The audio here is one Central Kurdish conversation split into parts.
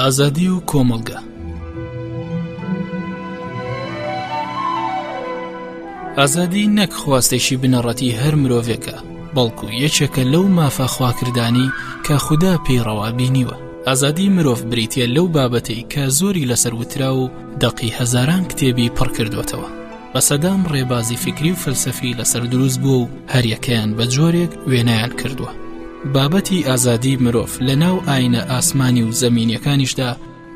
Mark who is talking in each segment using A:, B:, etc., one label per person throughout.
A: ئازادی و کۆمەڵگە ئازادی نەک خواستێکی بنەڕەتی هەر مرۆڤێکە بەڵکو یەکێکە لەو مافە خواکردانی کە خودا پێی ڕەوا بینیوە ئازادی مرۆڤ بریتە لەو بابەتەی کە زۆری لەسەر وترا و دەقی هەزاران کتێبی پڕ کردوێتەوە بە سەدام ڕێبازی فکری و فەلسەفی لەسەر دروست بووە و هەریەکەیان بە جۆرێک وێنایان کردووە. بابەتی ئازادی مرۆڤ لە ناو ئاینە ئاسمانی و زەمینیەکانیشدا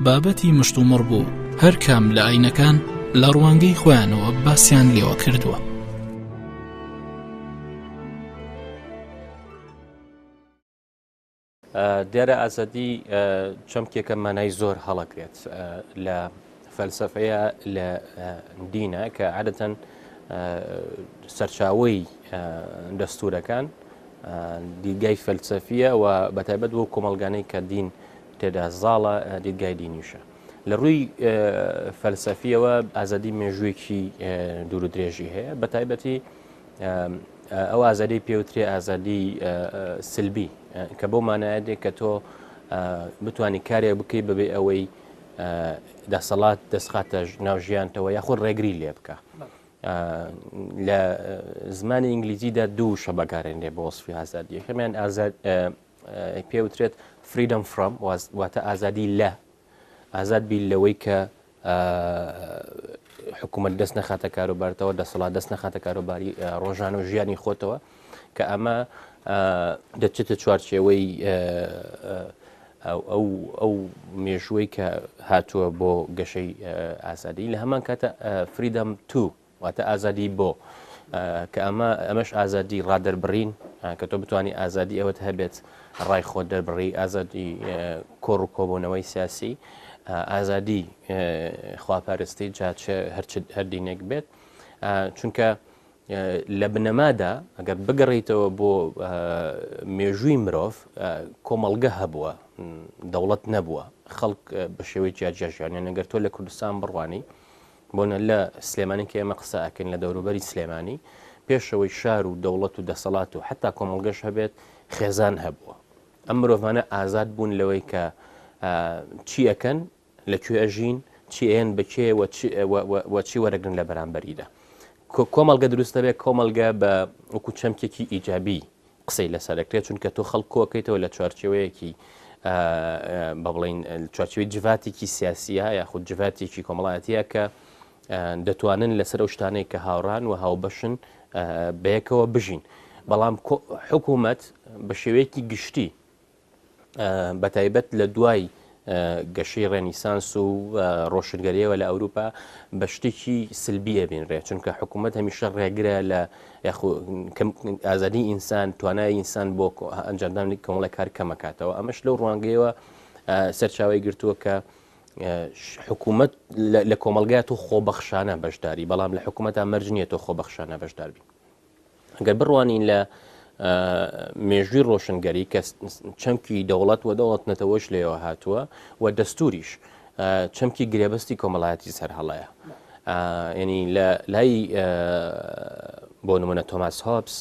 A: بابەتی مشتومڕ بوو و هەر کام لە ئاینەکان لە ڕوانگەی خۆیانەوە باسیان لێوە کردووە.
B: دیارە ئازادی چەمکێکە مانای زۆر هەڵەگرێت لە فەلسفەیە لە دینە کە عادەتەن سەرچاوەی دەستورەکان دیدگای فەلسەفیە و بەتایبەت بۆ کۆمەلگانەی کە دین تێدا زاڵە دیدگای دینیشە لە ڕووی فەلسەفیەوە ئازادی مێژوویەکی دوور و درێژی هەیە بە تایبەتی ئەو ئازادی پێوترێ ئازادی سلبی کە بۆ مانایە دێ کە تۆ بتانی کارێک بکەیت بەبێ ئەوەی دەسەڵات دەستخاتە ناو ژیانتەوە یاخود ڕێگری لێ بکە لە زمانی ئینگلیزیدا دوو شە بەکارێنرێ بۆ وەسفی ئازادی یەکەمیان ئازاد پێوترێت freedom from واتە ئازادی لە ئازاد بی لەوەی کە حکوومەت دەست نەخاتە کاروبارتەوە دەسەڵات دەست نەخاتە کاروباری ڕۆژانە و ژیانی خۆتەوە کە ئەمە دەچێتە چوارچێوەی ئەو ئەو مێژووی کە هاتووە بۆ گەشەی ئازادی لە هەمان کاتە freedom to واتە ئازادی بۆ، کە ئەمە ئەمەش ئازادی ڕادەربڕین کە تۆ بتانی ئازادی ئەوەت هەبێت ڕای خۆت دەربڕی ئازادی کۆڕ و کۆبوونەوەی سیاسی ئازادی خواپەرستی جا چ هەر دینێک بێت چونکە لە بنەمادا ئەگەر بگەڕیتەوە بۆ مێژووی مرۆڤ کۆمەڵگە هەبووە دەوڵەت نەبووە خەڵک بە شێوەی جیاجیا ژیانیان ئەگەر تۆ لە کوردستان بڕوانی بۆنە لە سلێمانی کە ئێمە قسە ئەکەین لە دەوروبەری سلێمانی پێشەوەی شار و دەوڵەت و دەسەڵات و حتا کۆمەڵگەش هەبێت خێزان هەبووە ئەم مرۆڤانە ئازاد بوون لەوەی کە چی ئەکەن لە کوێ ئەژین چی ئەیەن بە کێ و چی وەرەگرن لە بەرامبەریدا کۆمەڵگە دروست دەبێت کۆمەڵگە بە وەکو چەمکێکی ئیجابی قسەی لەسەر دەکرێت چونکە تۆ خەڵک کۆکەیتەوە لە چوارچێوەیەکی بە بڵین چوارچێوەی جڤاتێکی سیاسیە یاخود جڤاتێکی کۆمەڵایەتیە کە دەتوانن لەسەر ئەو شتانەی کە هاوڕان و هاوبەشن بەیەکەوە بژین بەڵام حکوومەت بە شێوەیەکی گشتی بەتایبەت لە دوای گەشەی ڕێنیسانس و ڕۆشنگەریەوە لە ئەوروپا بە شتێکی سلبی ئەبینرێت چونکە حکوومەت هەمیشە ڕێگرە لە ئازادی ئینسان توانای ئینسان بۆ ئەنجامدانی کۆمەڵی کار کەمەکاتەوە ئەمەش لەو ڕوانگەیەوە سەرچاوی گرتووە کە حکوومەت لە کۆمەلگای تۆ خۆبەخشانە بەشداری بەڵام لە حکوومەتە مەرج نییە تۆ خۆبەخشانە بەشداربی گەر بڕوانین لە مێژووی ڕۆشنگەری کە چەمکی دەوڵەت و دەوڵەت نەتەوەش لێەوە هاتووە و دەستوریش چەمکی گرێبەستی کۆمەڵایەتی سەر هەڵەیە ینی لە لای بۆ نمونە تۆماس هۆبس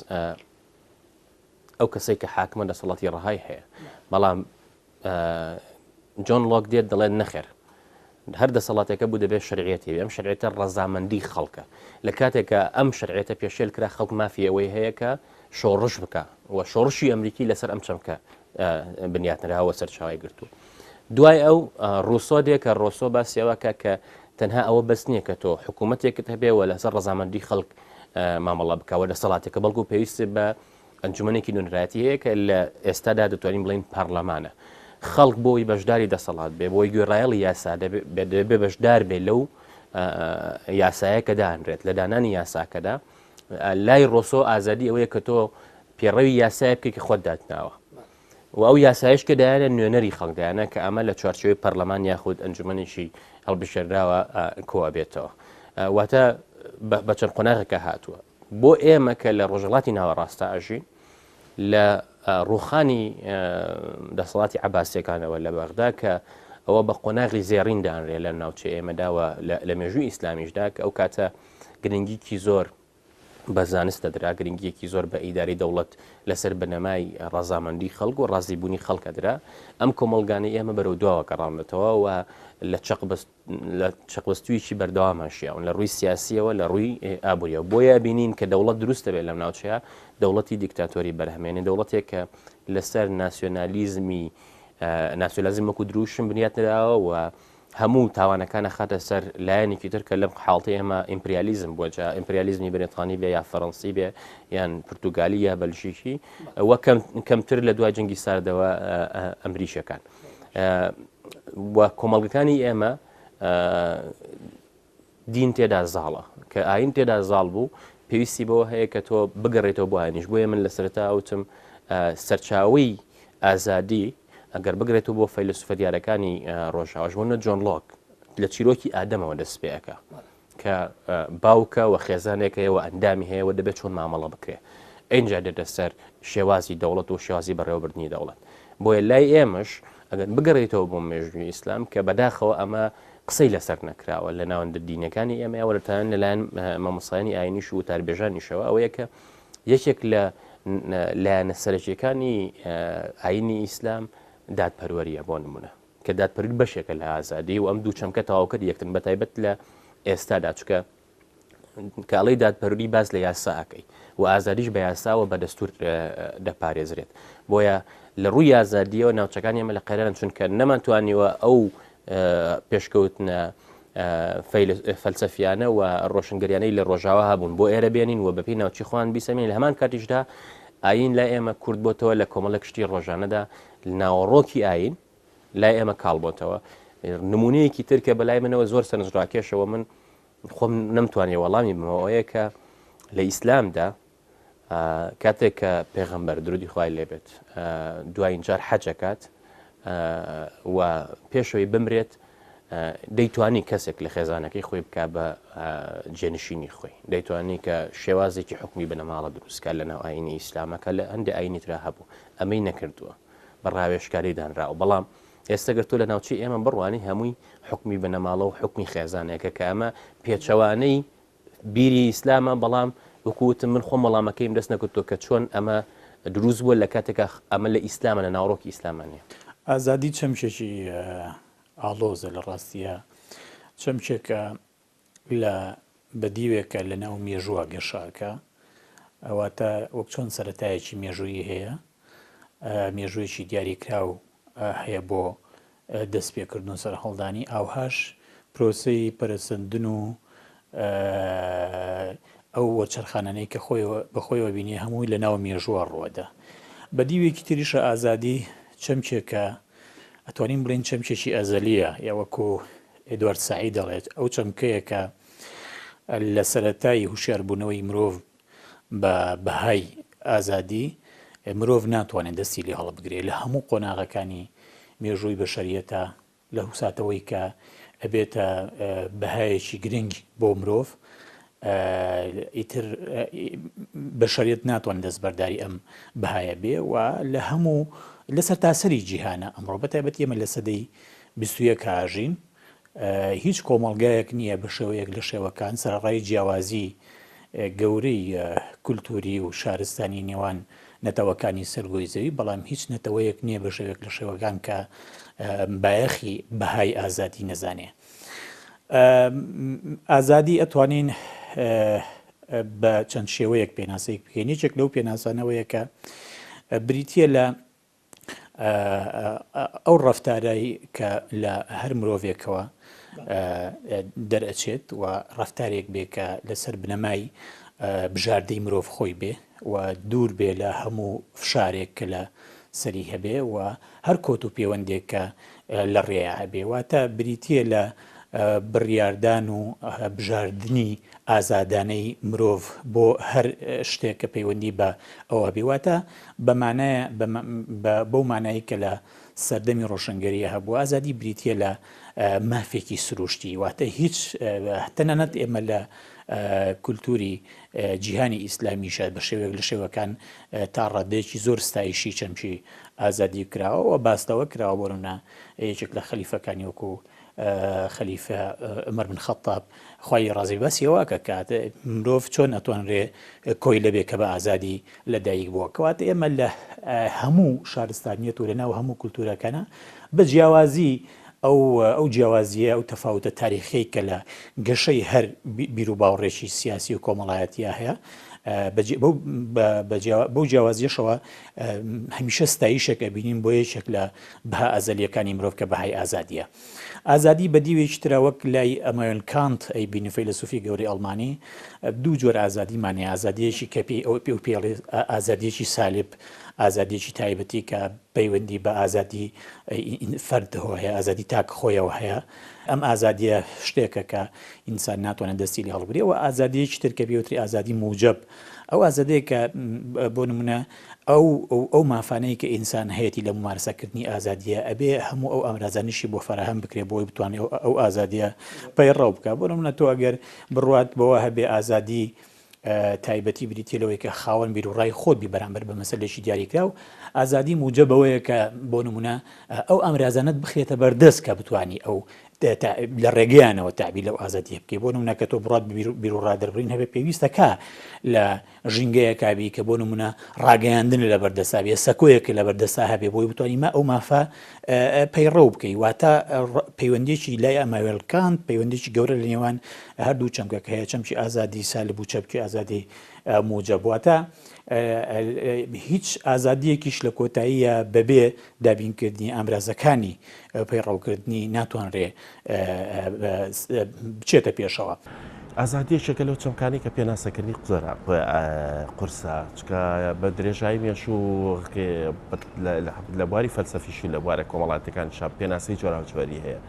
B: ئەو کەسێک کە حاکمە دەسەڵاتی ڕەهای هەیە بەڵام جۆن لۆک دێت دەڵێت نەخێر هەر دەسەڵاتێکە بوو دەبێت شەرعیەتی هەبێت، ئەم شەرعیەتە ڕەزامەندی خەڵکە، لە کاتێکا ئەم شەرعیەتە پێشێل کرا خەڵک مافی ئەوەی هەیە کە شۆڕش بکا و شۆڕشی ئەمریکی لەسەر ئەم چەمکە بنیاتنراوە سەرچاوی گرتووە. دوای ئەو ڕوسۆ دێ کە ڕۆسۆ باسی ئەوە کە کە تەنها ئەوە بەس نییە کە تۆ حکوومەتێکت هەبێ و لەسەر ڕەزامەندی خەڵک مامەڵە بکە و دەسەڵاتێکە بەڵکو پێویست بە ئەنجومەنێکی نوێنەرایەتی هەیە کە لە ئێستادا دەتوانین بڵێین پەرلەمانە. خەڵک بۆی بەشداری دەسەڵات بێ، بۆی گوێڕایەڵی یاسا دەبێ بەشدار بێ لەو یاسایە کە دانرێت لە دانانی یاساکەدا لای ڕۆسۆ ئازادی ئەوەیە کە تۆ پێڕەوی یاسایە بکەیت کە خۆت داتناوە و ئەو یاسایش کە دایانە نوێنەری خەڵکدایانە کە ئەمە لە چوارچێوەی پەرلەمان یاخود ئەنجومەنێکی هەڵبژێراوە کۆ بێتەوە واتە بە چەند قۆناغێکە هاتووە بۆ ئێمە کە لە ڕۆژهەڵاتی ناوەڕاستدا ئەژین، لە ڕووخانی دەسەڵاتی عەباسیەکانەوە لە بەغدا کە ئەوە بە قۆناغی زێڕین دانرێ لە ناوچەی ئێمەدا و لە مێژووی ئیسلامیشدا کە ئەو کاتە گرنگیکی زۆر بە زانست دەدرا، گرنگییەکی زۆر بە ئیدارەی دەوڵەت لەسەر بنەمای ڕەزامەندی خەڵک و ڕازیبوونی خەڵک ئەدرا. ئەم کۆمەڵگانەی ئێمە بەرەو دواوە گەڕاونەتەوە و لە چەقبەست لە چەقبەستوویەکی بەردەوامان ژیاون لە ڕووی سیاسییەوە لە ڕووی ئابووریەوە. بۆیە ئەبینین کە دەوڵەت دروست دەبێت لەم ناوچەیە، دەوڵەتی دیکتاتۆری بەرهەمێنێ، دەوڵەتێک کە لەسەر ناسیۆنالیزمی ناسیۆنالیزم وەکو دروشم بنیات نراوە و هەموو تاوانەکان ئەخاتە سەر لایەنێکی تر کە لەم حاڵتەی ئێمە ئیمپریالیزم بووە، جا ئیمپریالیزمی بەریتانی بێ یا فەرەنسی بێ یان پرتوگالی یا بەلژیکی و کەمتر لە دوای جەنگی ساردەوە ئەمریکیەکان و کۆمەڵگەکانی ئێمە دین تێدا زاڵە کە ئاین تێدا زاڵ بوو پێویستی بەوە هەیە کە تۆ بگەڕێتەوە بۆ ئاینیش بۆیە من لە سەرەتا وتم سەرچاوەی ئازادی ئەگەر بگرێتەوە بۆ فەیلەسوفە دیارەکانی ڕۆژاواش بۆ نە جۆن لۆک لە چیرۆکی ئادەمەوە دەست پێ ئەکا کە باوکە و خێزانێک هەیە و ئەندامی هەیە و دەبێت چۆن مامەڵە بکرێ ئینجا دێتە سەر شێوازی دەوڵەت و شێوازی بەڕێوەبردنی دەوڵەت بۆیە لای ئێمەش ئەگەر بگەڕێتەوە بۆ مێژووی ئیسلام کە بەداخەوە ئەمە قسەی لەسەر نەکراوە لە ناوەندە دینەکانی ئێمە و لەتایەن لەلایەن مامۆستایانی ئاینیش و وتاربێژانیشەوە ئەوەیە کە یەکێک لە لایەنە سەرەکیەکانی ئاینی ئیسلام دادپەروەریە بۆ نمونە کە دادپەروەری بەشێکە لە ئازادی و ئەم دوو چەمکە تەواوکەری یەکترن بە تایبەت لە ئێستادا چکە کە ئەڵێی دادپەروەری باس لە یاسا ئەکەی و ئازادیش بە یاساوە بە دەستور دەپارێزرێت بۆیە لە ڕووی ئازادیەوە ناوچەکانی ئێمە لە قەیرانن چونکە نەمانتوانیوە ئەو پێشکەوتنە فەلسەفیانە و ڕۆشنگەریانەی لە ڕۆژاوا هەبوون بۆ ئێرە بێنین و بەپێی ناوچی خۆیان بیسەمین لە هەمان کاتیشدا ئاین لای ئێمە کورت بۆتەوە لە کۆمەڵێک شتی ڕۆژانەدا ناوەڕۆکی ئاین لای ئێمە کاڵ بۆتەوە نمونەیەکی تر کە بەلای منەوە زۆر سەرنجڕاکێشەوە من خۆم نەمتوانێ وەڵامی بمەوە ئەوەیە کە لە ئیسلامدا کاتێک کە پێغەمبەر درودی خوای لێبێت دوایین جار حەجەکات و پێشەوەی بمرێت دەیتوانی کەسێک لە خێزانەکەی خۆی بک بە جێنشینی خۆی دەیتوانی کە شێوازێکی حکومی بنەماڵە دروستکە لە ناو ئاینی ئیسلامەکە لە هەندێک ئاینی ترا هەبوو ئەمەی نەکردووە بە ڕاوێژکاری دانراوە بەڵام ئێستا گەر تۆ لە ناوچەی ئێمە بڕوانی هەمووی حوکمی بنەماڵە و حوکمی خێزانێکە کە ئەمە پێچەوانەی بیری ئیسلامە بەڵام وەکو وتم من خۆم وەڵامەکەیم دەست نەکردووە کە چۆن ئەمە دروست بووە لە کاتێکا ئەمە لە ئیسلامە لە ناوەڕۆکی ئیسلاما نییە.
C: ئازادی چەمکێکی ئاڵۆزە لە ڕاستیا چەمکێکە لە بە دیوێکە لە ناو مێژووە گەشە ئەکا واتە وەک چۆن سەرەتایەکی مێژوویی هەیە مێژوویەکی دیاریکراو هەیە بۆ دەستپێکردن و سەرهەڵدانی ئاوهاش پرۆسەی پەرەسەندن و ئەو وەرچەرخانانەی کە خۆی بەخۆیەوە بینی هەمووی لە ناو مێژووە ڕووەدا بە دیوێکی تریشە ئازادی چەمکێکە ئەتوانین بڵێین چەمکێکی ئەزەلییە یا وەکو ئێدوارد سەعید دەڵێت ئەو چەمکەیە کە لە سەرەتای هوشیاربوونەوەی مرۆڤ بە بەهای ئازادی مرۆڤ ناتوانێت دەستی لێ هەڵبگرێت لە هەموو قۆناغەکانی مێژووی بەشەریەتە لەو ساتەوەی کە ئەبێتە بەهایەکی گرنگ بۆ مرۆڤ ئیتر بەشەریەت ناتوانێت دەستبەرداری ئەم بەهایە بێ و لە هەموو لە سەرتاسەری جیهانە ئەمڕۆ بە تایبەتی ئێمە لە سەدەی 21 ئاژین هیچ کۆمەڵگایەک نییە بە شێوەیەک لە شێوەکان سەرەڕای جیاوازی گەورەی کولتووری و شارستانی نێوان نەتەوەکانی سەر گۆی زەوی بەڵام هیچ نەتەوەیەک نییە بە شێوەیەک لە شێوەکان کە بایەخی بەهای ئازادی نەزانێ. ئازادی ئەتوانین بە چەند شێوەیەک پێناسەی بکەین یەکێک لەو پێناسانەوەیە کە بریتە لە ئەو ڕەفتارای کە لە هەر مرۆڤێکەوە دەرئەچێت و ڕەفتارێک بێ کە لەسەر بنەمای بژاردەی مرۆڤ خۆی بێ و دوور بێ لە هەموو فشارێک کە لە سەری هەبێ و هەر کۆت و پێوەندێک کە لە ڕێیا هەبێ واتە بریتییە لە بڕیاردان و بژاردنی ئازادانەی مرۆڤ بۆ هەر شتێک کە پەیوەندی بە ئەوە هەبێ واتە بە مانایە بەو مانایی کە لە سەردەمی ڕۆشنگەریە هەبوو ئازادی بریتییە لە مافێکی سروشتی واتە هیچ تەنانەت ئێمە لە کولتوری جیهانی ئیسلامیشە بە شێوەیەک لە شێوەکان تا ڕادەیەکی زۆر ستایشی چەمکی ئازادی کراوە و باس لەوە کراوە بۆ نمونە یەکێک لە خەلیفەکانی وەکو خەلیفە عومەر بن خەتاب خوای لێ ڕازی بێ باسی ئەوە ئەکا کە مرۆڤ چۆن ئەتوانرێ کۆیلە بێ کە بە ئازادی لە دایک بووە. کەواتە ئێمە لە هەموو شارستانیەت و لە ناو هەموو کولتوورەکانا بە جیاوازی ئەو ئەو جیاوازییە ئەو تەفاوتە تاریخیەی کە لە گەشەی هەر بیروباوڕێکی سیاسی و کۆمەڵایەتییا هەیە بەو جیاوازیەشەوە هەمیشە ستایشێک ئەبینین بۆ یەکێک لە بەها ئەزەلیەکانی مرۆڤ کە بەهای ئازادیە. ئازادی بە دیوێکی ترا وەک لای ئەمایۆن کانت ئەیبینین فەیلەسوفی گەورەی ئەڵمانی دوو جۆر ئازادیمان هەیە ئازادیەکی کە پێی ئەو پێ پێڵێ ئازادیەکی سالب ئازادیەکی تایبەتی کە پەیوەندی بە ئازادی فەردەوە هەیە ئازادی تاک خۆیەوە هەیە ئەم ئازادیە شتێکە کە ئینسان ناتوانێت دەستی لێ هەڵبگرێ و ئازادیەکی تر کە پێوتری ئازادی موجب ئەو ئازادەیە کە بۆ نمونە ئەو ئەو مافانەی کە ئینسان هەیەتی لە ممارەسەکردنی ئازادیە ئەبێ هەموو ئەو ئامرازانیشی بۆ فەراهەم بکرێ بۆی بتوانێت ئەو ئازادیە پەیڕەو بکە بۆ نمونە تۆ ئەگەر بڕوات بەوە هەبێ ئازادی تایبەتی بریتیە لەوەی کە خاوەن بیروڕای خۆت بی بەرامبەر بە مەسەلەیەکی دیاریکراو، ئازادی موجەب ئەوەیە کە بۆ نمونە ئەو ئامرازانەت بخرێتە بەردەست کە بتوانی ئەو لە ڕێگەیانەوە تەعبیر لەو ئازادیە بکەی. بۆ نمونە کە تۆ بڕوات بە بیروڕا دەربڕین هەبێ پێویستە کە لە ژینگەیەکا بی کە بۆ نمونە ڕاگەیاندن لە بەردەستا بێ، سەکۆیەک لە بەردەستا هەبێ بۆی بتوانی ما ئەو مافە پەیڕەو بکەی. واتە پەیوەندیەکی لای ئەماوێل کانت پەیوەندیەکی گەورە لە نێوان هەردوو چەمکەکە هەیە، چەمکی ئازادی سالب و چەمکی ئازادی موجەب. واتە هیچ ئازادیەکیش لە کۆتاییە بەبێ دابینکردنی ئامرازەکانی پەیڕەوکردنی ناتوانرێ بچێتە پێشەوە.
D: ئازادی یەکێکە لەو چەمکانەی کە پێناسەکردنی زۆر قورسە، چونکە بە درێژایی مێژوو لە بواری فەلسەفیش و لە بوارە کۆمەڵایەتیەکانیشا پێناسەی جۆراوجۆری هەیە.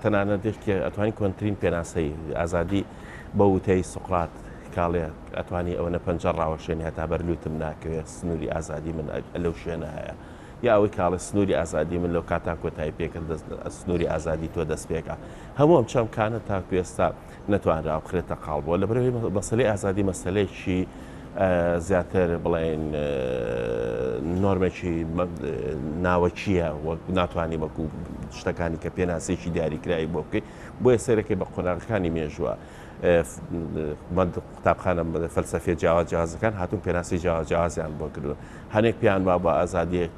D: تەنانەت یەکێ ئەتوانی کۆنترین پێناسەی ئازادی بە وتەی سوقرات کاڵێ ئەتوانی ئەوەنە پەنجە ڕاوەشێنی هەتا بەر لوتم ناکەوێ سنووری ئازادی من لەو شوێنە هەیە یا ئەوەی کاڵێ سنووری ئازادی من لەو کاتا کۆتایی پێکرد سنووری ئازادی تۆ دەست پێکا هەموو ئەم چەمکانە تاکو ئێستا نەتوانرا بخرێتە قاڵبەوە لەبەرئەوەی مەسەلەی ئازادی مەسەلەیەکی زیاتر بڵێن نۆرمێکی ناوەکییە وەک ناتوانانی وەکو شتەکانی کە پێناسێکی دیاریکراوی بۆ بکەیت بۆیە سەیرەکەی بە قۆناغەکانی مێژووە قوتابخانە فەلسەفیە جیاواز جیاوازەکان هاتوون پێناسی جیاواز جیاوازیان بۆ کردوون هەنێک پێیان وا بە ئازادی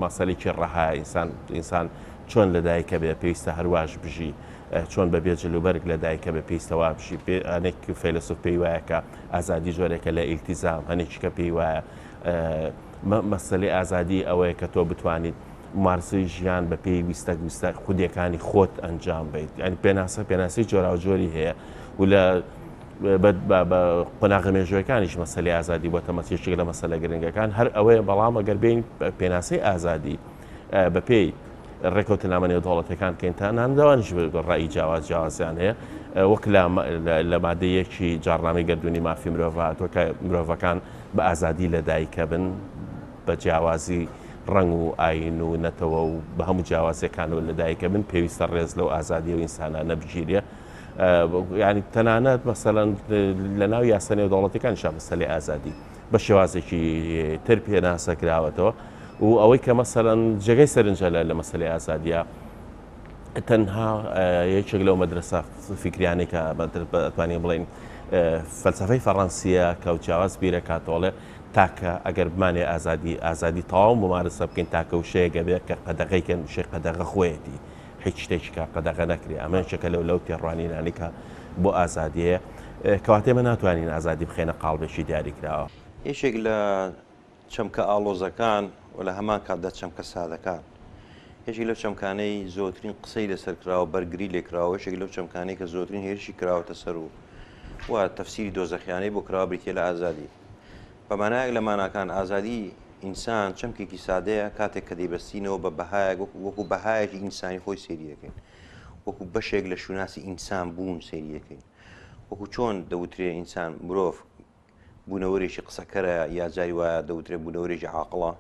D: مەسەلێکی ڕەها ئینسان ئینسان چۆن لەدایکە بێ پێویستە هەرواش بژی چۆن بە بێ جلوبەرگ لە دایکە بێ پێویستە وا بژی پێ هەنێک فەیلەسوف پێی وایە کە ئازادی جۆرێکە لە ئیلتیزام هەنێکی کە پێی وایە مەسەلەی ئازادی ئەوەیە کە تۆ بتوانیت مارسەی ژیان بە پێی ویستە ویستە خودیەکانی خۆت ئەنجام بیت یعنی پێناسە پێناسی جۆراوجۆری هەیە و لە بە قۆناغە مێژوەکانیش مەسەلی ئازادی بۆتە مەسیشێک لە مەسەلە گرنگەکان هەر ئەوەیە بەڵام ئەگەر بین پێناسەی ئازادی بەپێی ڕێکەوتنامە نێودەوڵەتیەکان بکەین تا ناندەوانیش ڕای جیاواز جیاوازیان هەیە وەک لە مادەی یەکی جاڕنامەی گەردوونی مافی مرۆڤ هاتووە کە مرۆڤەکان بە ئازادی لەدایکە بن بە جیاوازی ڕەنگ و ئاین و نەتەوە و بە هەموو جیاوازیەکانەوە لەدایکە بن پێویستە ڕێز لەو ئازادی و ئینسانانە بگیرێ ینی تەنانەت مەسەلەن لە ناو یاسا نێودەوڵەتەکانیشا مەسەلەی ئازادی بە شێوازێکی تر پێناسە کراوەتەوە و ئەوەی کە مەسەلەن جێگەی سەرنجە لە مەسەلەی ئازادیە تەنها یەکێک لەو مەدرسە فیکریانەی کە ئەتوانین بڵێین فەلسفەی فەڕەنسیە کە و جیاواز بیرەکاتەوەڵێ تاکە ئەگەر بمانێ ئازادی ئازادی تەواو ممارسە بکەین تاکە وشەیەک ئەبێ کە قەدەغەی کەن وشەی قەدەغە خۆیەتی هیچ شتێکی کە قەدەغە نەکرێ ئەمە یەکێکە لەو لەو تێڕوانینانەی کە بۆ ئازادیەیە کەواتە ئێمە ناتوانین ئازادی بخەینە قاڵبێکی دیاریکراوە.
E: یەکێک لە چەمکە ئاڵۆزەکان و لە هەمان کاتدا چەمکە سادەکان. یەکێک لەو چەمکانەی زۆرترین قسەی لەسەر کراوە، بەرگری لێ کراوە، یەکێک لەو چەمکانەی کە زۆرترین هێرشی کراوەتە سەر و و تەفسیری دۆزەخیانەی بۆ کراوە بریتییە لە ئازادی. بە مانایەک لە ماناکان ئازادی ئینسان چەمکێکی سادەیە کاتێک کە دەیبەستینەوە بە بەهایەک وەکو بەهایەکی ئینسانی خۆی سەیری دەکەین. وەکو بەشێک لە شوناسی ئینسان بوون سەیری دەکەین. وەکو چۆن دەوترێ ئینسان مرۆڤ بوونەوەرێکی قسەکەرە یا جاری وایە دەوترێ بوونەوەرێکی عاقڵە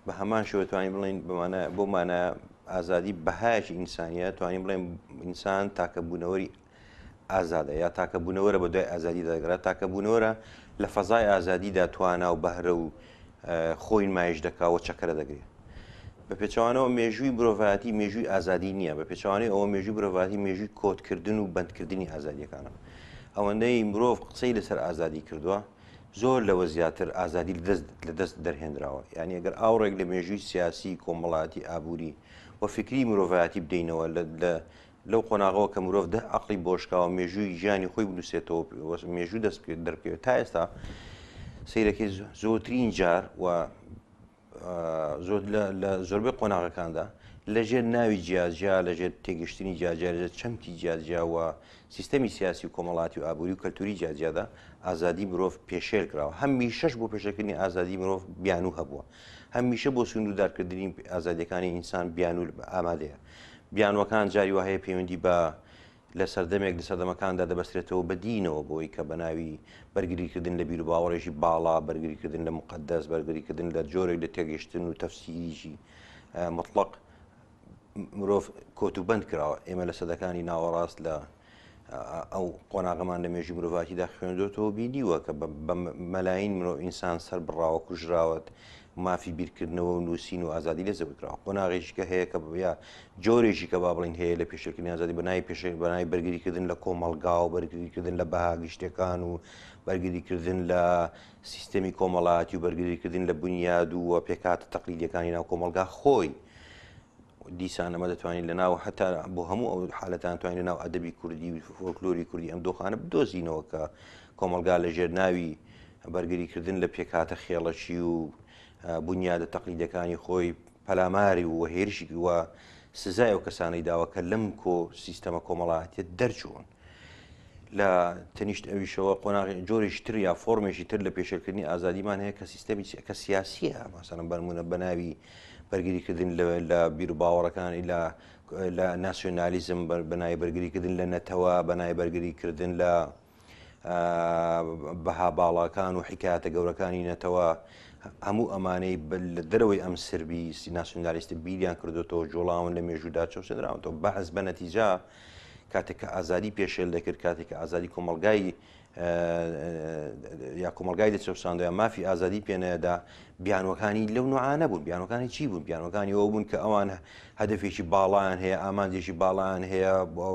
E: بە هەمان شێوە توانین بڵێین بەمانە بۆ مانە ئازادی بەهایەکی ئینسانیە توانین بڵێن ئینسان تاکە بوونەوەری ئازادە یا تاکە بوونەوەرە بە دوای ئازادی دەگەڕێت تاکە بوونەوەرە لە فەزای ئازادیدا توانا و بەهرە و خۆی نمایش دەکا و چەکەرە دەگرێت. بە پێچەوانەوە مێژووی مرۆڤایەتی مێژووی ئازادی نییە، بە پێچەوانەی ئەوە مێژووی مرۆڤایەتی مێژووی کۆتکردن و بەندکردنی ئازادییەکانە. ئەوەندەی مرۆڤ قسەی لەسەر ئازادی کردووە، زۆر لەوە زیاتر ئازادی لە دەست دەرهێنراوە. یانی ئەگەر ئاوڕێک لە مێژووی سیاسی، کۆمەڵایەتی، ئابووری و فیکری مرۆڤایەتی بدەینەوە لە لەو قۆناغەوە کە مرۆڤ دە عەقڵی بۆشکاوە مێژووی ژیانی خۆی بنووسێتەوە و مێژوو دەست دەربکەوێت تا ئێستا سەیرەکەی زۆرترین جار و زۆر لە زۆربەی قۆناغەکاندا لەژێر ناوی جیاجیا لەژێر تێگەشتنی جیاجیا لەژێر چەمکی جیاجیا و سیستەمی سیاسی و کۆمەڵاتی و ئابووری و کەلتوری جیاجیادا ئازادی مرۆڤ پێشێل کراوە. هەمیشەش بۆ پێشێلکردنی ئازادی مرۆڤ بیانوو هەبووە. هەمیشە بۆ سنووردارکردنی ئازادیەکانی ئینسان بیانوو ئامادەیە. بیانووەکان جاری وا هەیە پەیوەندی بە لە سەردەمێک لە سەردەمەکاندا دەبەسترێتەوە بە دینەوە بۆی کە بە ناوی بەرگریکردن لە بیروباوەڕێکی باڵا، بەرگریکردن لە موقەدەس، بەرگریکردن لە جۆرێک لە تێگەشتن و تەفسیریی موتڵەق مرۆڤ کۆت و بەند کراوە. ئێمە لە سەدەکانی ناوەڕاست لە ئەو قۆناغەمان لە مێژوی مرۆڤاتیدا خوێندۆتەوە بینیوە کە بە مەلاین مرۆ ئینسان سەر بڕاوە کوژراوەت مافی بیرکردنەوە و نووسین و ئازادی لێ زەوت کراوە. قۆناغێکی کە هەیە کە یا جۆرێکی کە با بڵین هەیە لە پێشێلکردنی ئازادی بە ناوی پێشێل بە ناوی بەرگریکردن لە کۆمەڵگا و بەرگریکردن لە بەها گشتیەکان و بەرگریکردن لە سیستەمی کۆمەڵایەتی و بەرگریکردن لە بونیاد و پێکهاتە تەقلیدیەکانی ناو کۆمەڵگا خۆی. دیسان ئەمە دەتوانین لە ناو هەتا بۆ هەموو ئەو حالەتان توانین لە ناو ئەدەبی کوردی و فۆلکلۆری کوردی ئەم دۆخانە بدۆزینەوە کە کۆمەڵگا لە ژێر ناوی بەرگریکردن لە پێکهاتە خێڵەکی و بونیادە تەقلیدەکانی خۆی پەلاماری و هێرشی و سزای ئەو کەسانەی داوە کە لەم کۆ سیستەمە کۆمەڵایەتیە دەرچوون. لە تەنیشت ئەویشەوە قۆناغی جۆرێکی تر یا فۆرمێکی تر لە پێشێلکردنی ئازادیمان هەیە کە سیستەمی کە سیاسیە ماسەڵەن بەرمونە بە ناوی بەرگریکردن لە بیروباوەڕەکانی لە لە ناسیۆنالیزم بە ناوی بەرگریکردن لە نەتەوە بە ناوی بەرگریکردن لە بەها باڵاکان و حکایەتە گەورەکانی نەتەوە هەموو ئەمانەی لە دەرەوەی ئەم سربی ناسیۆنالیستە بیریان کردوتەوە جوڵاون لە مێژوودا چەوسێنراونەوە بەعس بە نەتیجە کاتێک کە ئازادی پێشێل دەکرد کاتێک کە ئازادی کۆمەڵگای یا کۆمەلگای دەچەوساندەوە یا مافی ئازادی پێنەدا بیانوەکانی لەو نوعانە بوون بیانوەکانی چی بوون بیانوەکانی ئەوە بوون کە ئەوان هەدەفێکی باڵایان هەیە ئامانجێکی باڵایان هەیە بۆ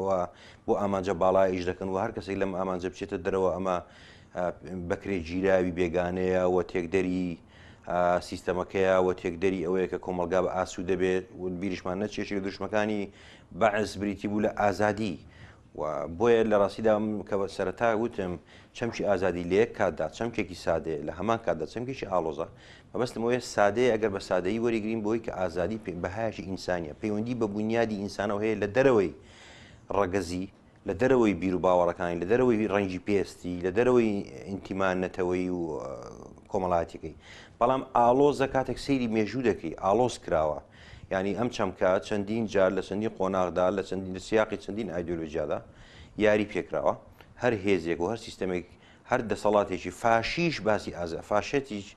E: بۆ ئامانجە باڵا ئیش دەکەن و هەر کەسێک لەم ئامانجە بچێتە دەرەوە ئەمە بەکرێ گیراوی بێگانەیە و تێکدەری سیستەمەکەیە و تێکدەری ئەوەیە کە کۆمەلگا بە ئاسوو دەبێت و بیریشمان نەچێت دروشمەکانی بەعس بریتی بوو لە ئازادی و بۆیە لە ڕاستیدا کە سەرەتا وتم چەمکی ئازادی لە یەک کاتدا چەمکێکی سادەیە لە هەمان کاتدا چەمکێکی ئاڵۆزە مەبەستم ئەوەیە سادەیە ئەگەر بە سادەیی وەریگرین بۆی کە ئازادی بەهایەکی ئینسانیە پەیوەندی بە بونیادی ئینسانەوە هەیە لە دەرەوەی ڕەگەزی لە دەرەوەی بیر و باوەڕەکانی لە دەرەوەی ڕەنگی پێستی لە دەرەوەی ئینتیما نەتەوەیی و کۆمەڵایەتیەکەی بەڵام ئاڵۆزە کاتێک سەیری مێژوو دەکەی ئاڵۆز کراوە یانی ئەم چەمکە چەندین جار لە چەندین قۆناغدا لە چەندین لە سیاقی چەندین ئایدۆلۆژیادا یاری پێکراوە هەر هێزێک و هەر سیستەمێک هەر دەسەڵاتێکی فاشیش باسی ئازا فاشێتیش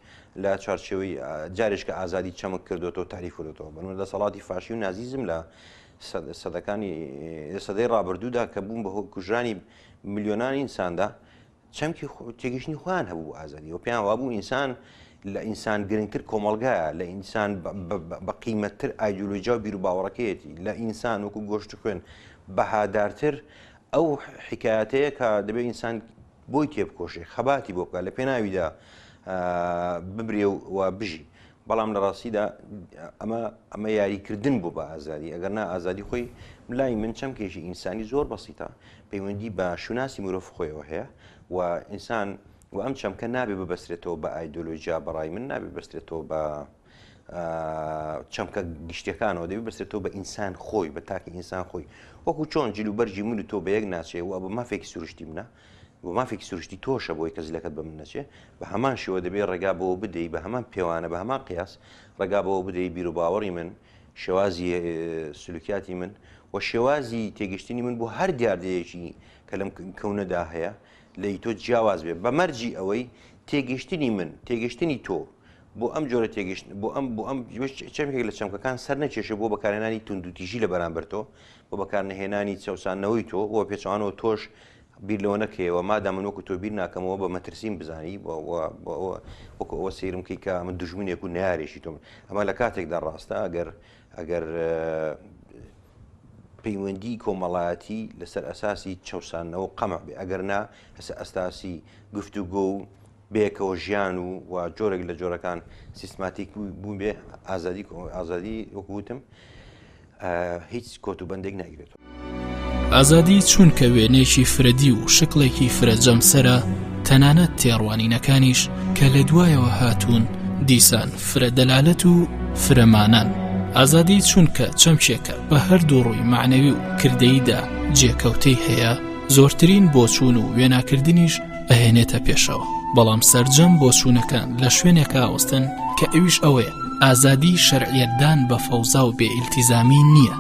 E: لە چوارچێوەی جارێک کە ئازادی چەمک کردوێتەوە تاریف کردوێتەوە بەنمە دەسەڵاتی فاشی و نازیزم لە سەدەکانی سەدەی ڕابردوودا کە بوون بە کوژرانی ملیۆنان ئینساندا چەمکی تێگەیشتنی خۆیان هەبوو بۆ ئازادی و پێیان وابوو ئینسان لە ئینسان گرنگتر کۆمەڵگایە لە ئینسان بە قیمەتتر ئایدۆلۆژیا و بیروباوەڕەکەیەتی لە ئینسان وەکو گۆشت و خوێن بەهادارتر ئەو حکایەتەیە کە دەبێت ئینسان بۆی تێبکۆشێ خەباتی بۆ بکات لە پێناویدا ببرێ و بژی بەڵام لە ڕاستیدا ئەمە ئەمە یاریکردن بوو بە ئازادی ئەگەر نا ئازادی خۆی لای من چەمکێکی ئینسانی زۆر بەسیتە پەیوەندی بە شوناسی مرۆڤ خۆیەوە هەیە و ئینسان و ئەم چەمکە نابێ ببەسترێتەوە بە ئایدۆلۆژیا بەڕای من نابێ ببەسترێتەوە بە چەمکە گشتیەکانەوە دەبێ بەسترێتەوە بە ئینسان خۆی بە تاکی ئینسان خۆی وەکو چۆن جل و بەرگی من و تۆ بە یەک ناچێ و بە مافێکی سروشتی منە و مافێکی سروشتی تۆشە بۆی کە جلەکەت بە من نەچێ بە هەمان شێوە دەبێ ڕێگا بەوە بدەی بە هەمان پێوانە بە هەمان قیاس ڕێگا بەوە بدەی بیروباوەڕی من شێوازی سلوکیاتی من و شێوازی تێگەشتنی من بۆ هەر دیاردەیەکی کە لەم کەونەدا هەیە لە تۆ جیاواز بێ بە مەرجی ئەوەی تێگەشتنی من تێگەشتنی تۆ بۆ ئەم جۆرە تێگەشتن بۆ ئەم بۆ ئەم چەمکێک لە چەمکەکان سەر نەکێشێ بۆ بەکارهێنانی توندوتیژی لە بەرامبەر تۆ بۆ بەکارنەهێنانی چەوساندنەوەی تۆ بۆ پێچەوانەوە تۆش. بیر لەوە نەکەیەوە مادام من وەکو تۆ بیر ناکەمەوە بە مەترسیم بزانی وەکو ئەوە سەیرم کەی کە من دوژمنێک و نەیارێکی تۆم. ئەمە لە کاتێکدا ڕاستە ئەگەر ئەگەر پەیوەندی کۆمەڵایەتی لەسەر ئەساسی چەوساندنەوە و قەمع بێ، ئەگەر نا لەسەر ئەساسی گفتوگۆ و بەیەکەوە ژیان و و جۆرێک لە جۆرەکان سیستماتیک بوون بێ ئازادی ئازادی وەکو وتم هیچ کۆت و بەندێک ناگرێتەوە.
A: ئازادی چونکە وێنەیەکی فرەدی و شکڵێکی فرە جەمسەرە، تەنانەت تێڕوانینەکانیش کە لە دوایەوە هاتوون دیسان فرە دەلالەت و فرە مانان. ئازادی چونکە چەمکێکە بە هەردوو ڕووی مەعنەوی و کردەییدا جێکەوتەی هەیە، زۆرترین بۆچوون و وێناکردنیش ئەهێنێتە پێشەوە، بەڵام سەرجەم بۆچوونەکان لە شوێنێکا ئەوەستن کە ئەویش ئەوەیە ئازادی شەرعیەتدان بە فەوزا و بێ ئیلتیزامی نییە،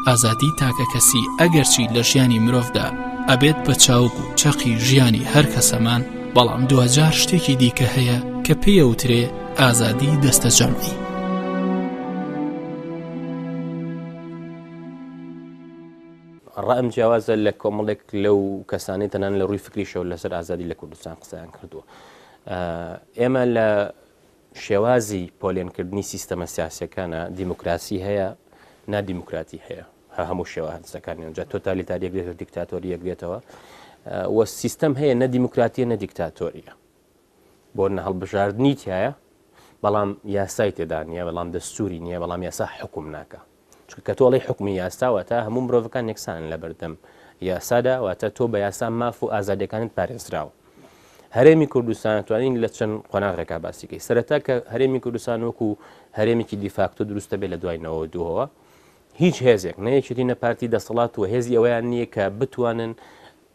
A: ئازادی تاکەکەسی ئەگەرچی لە ژیانی مرۆڤدا ئەبێت بە چاوگ و چەقی ژیانی هەر کەسەمان، بەڵام دواجار شتێکی دیکە هەیە کە پێی ئەوترێ ئازادی دەستەجەمعی.
B: ڕام جیاوازە لە کۆمەڵێک لەو کەسانەی تەنان لە ڕووی فکریشەوە لەسەر ئازادی لە کوردستان قسەیان کردووە. ئێمە لە شێوازی پۆلێنکردنی سیستەمە سیاسیەکانە دیموکراسی هەیە نادیموکراتی هەیە هەموو شێوە هەرزەکانیان جا تۆتالیتاریەک دێتەوە دیکتاتۆریەک دێتەوە و سیستەم هەیە نە دیموکراتیە نە دیکتاتۆریە بۆ نە هەڵبژاردنی تایە بەڵام یاسای تێدا نییە بەڵام دەستوری نییە بەڵام یاسا حکوم ناکە چونکە کە تۆ ئەڵێی حوکمی یاسا واتە هەموو مرۆڤەکان یەکسانن لەبەردەم یاسادا واتە تۆ بە یاسا ماف و ئازادیەکانت پارێزراوە. هەرێمی کوردستان توانین لە چەند قۆناغێکا باسیکەی سەرەتا کە هەرێمی کوردستان وەکو هەرێمێکی دیفاکتۆ دروستە بێ لە دوای 92ەوە هیچ هێزێک نە یەکێتی نە پارتی دەسەڵات و هێزی ئەوەیان نییە کە بتوانن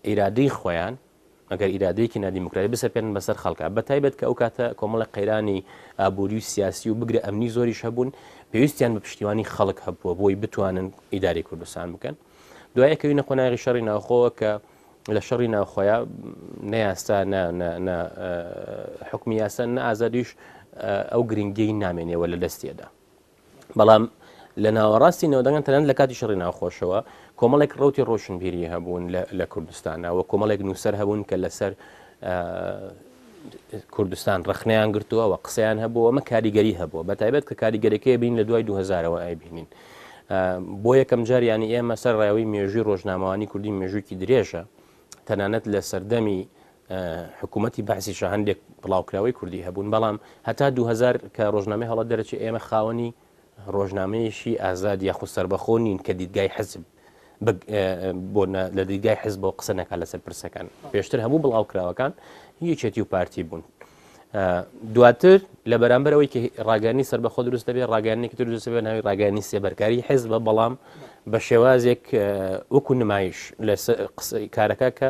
B: ئیرادەی خۆیان ئەگەر ئیرادەیەکی نادیموکراتی بسەپێنن بەسەر خەڵکا، بەتایبەت کە ئەو کاتە کۆمەڵێک قەیرانی ئابووری و سیاسی و بگرە ئەمنی زۆریش هەبوون، پێویستیان بە پشتیوانی خەڵک هەبووە بۆی بتوانن ئیدارەی کوردستان بکەن. دوای ئەکەوینە قۆناغی شەڕی ناوخۆوە کە لە شەڕی ناوخۆیا نە یاسا نە نە نە حکمی یاسا نە ئازادیش ئەو گرنگیەی نامێنێەوە لە دەستیەدا. بەڵام لە ناوەڕاستی نەوەدەکان تەنانەت لە کاتی شەڕی ناوخۆشەوە کۆمەڵێک ڕەوتی ڕۆشنبیری هەبوون لە کوردستانە و کۆمەڵێک نووسەر هەبوون کە لەسەر کوردستان ڕخنیان گرتووە و قسەیان هەبوو ئەمە کاریگەری هەبووە بە تایبەت کە کاریگەرەکەی بین لە دوای 2000ەوە ئایبینین بۆ یەکەم جار ینی ئێمە سەر ڕاوی مێژووی ڕۆژنامەوانی کوردی مێژووکی درێژە تەنانەت لە سەردەمی حکوومەتی بەعسیشە هەندێک بڵاوکراوەی کوردی هەبوون، بەڵام هەتا 2000 کە ڕۆژنامەی هەڵە دەرەچێ ئێمە خاوەنی ڕۆژنامەیەکی ئازاد یاخود سەربەخۆ نین کە دیدگای حزب بۆ لە دیدگای حزبەوە قسە نەکات لەسەر پرسەکان. پێشتر هەموو بڵاوکراوەکان یەکێتی و پارتی بوون. دواتر لە بەرامبەر ئەوەی کە ڕاگەیاندنی سەربەخۆ دروست دەبێت ڕاگەیاندنێکی تر دروست دەبێت ناوی ڕاگەیاندنی سێبەرکاری حزبە بەڵام بە شێوازێک وەکو نمایش لە کارەکە کە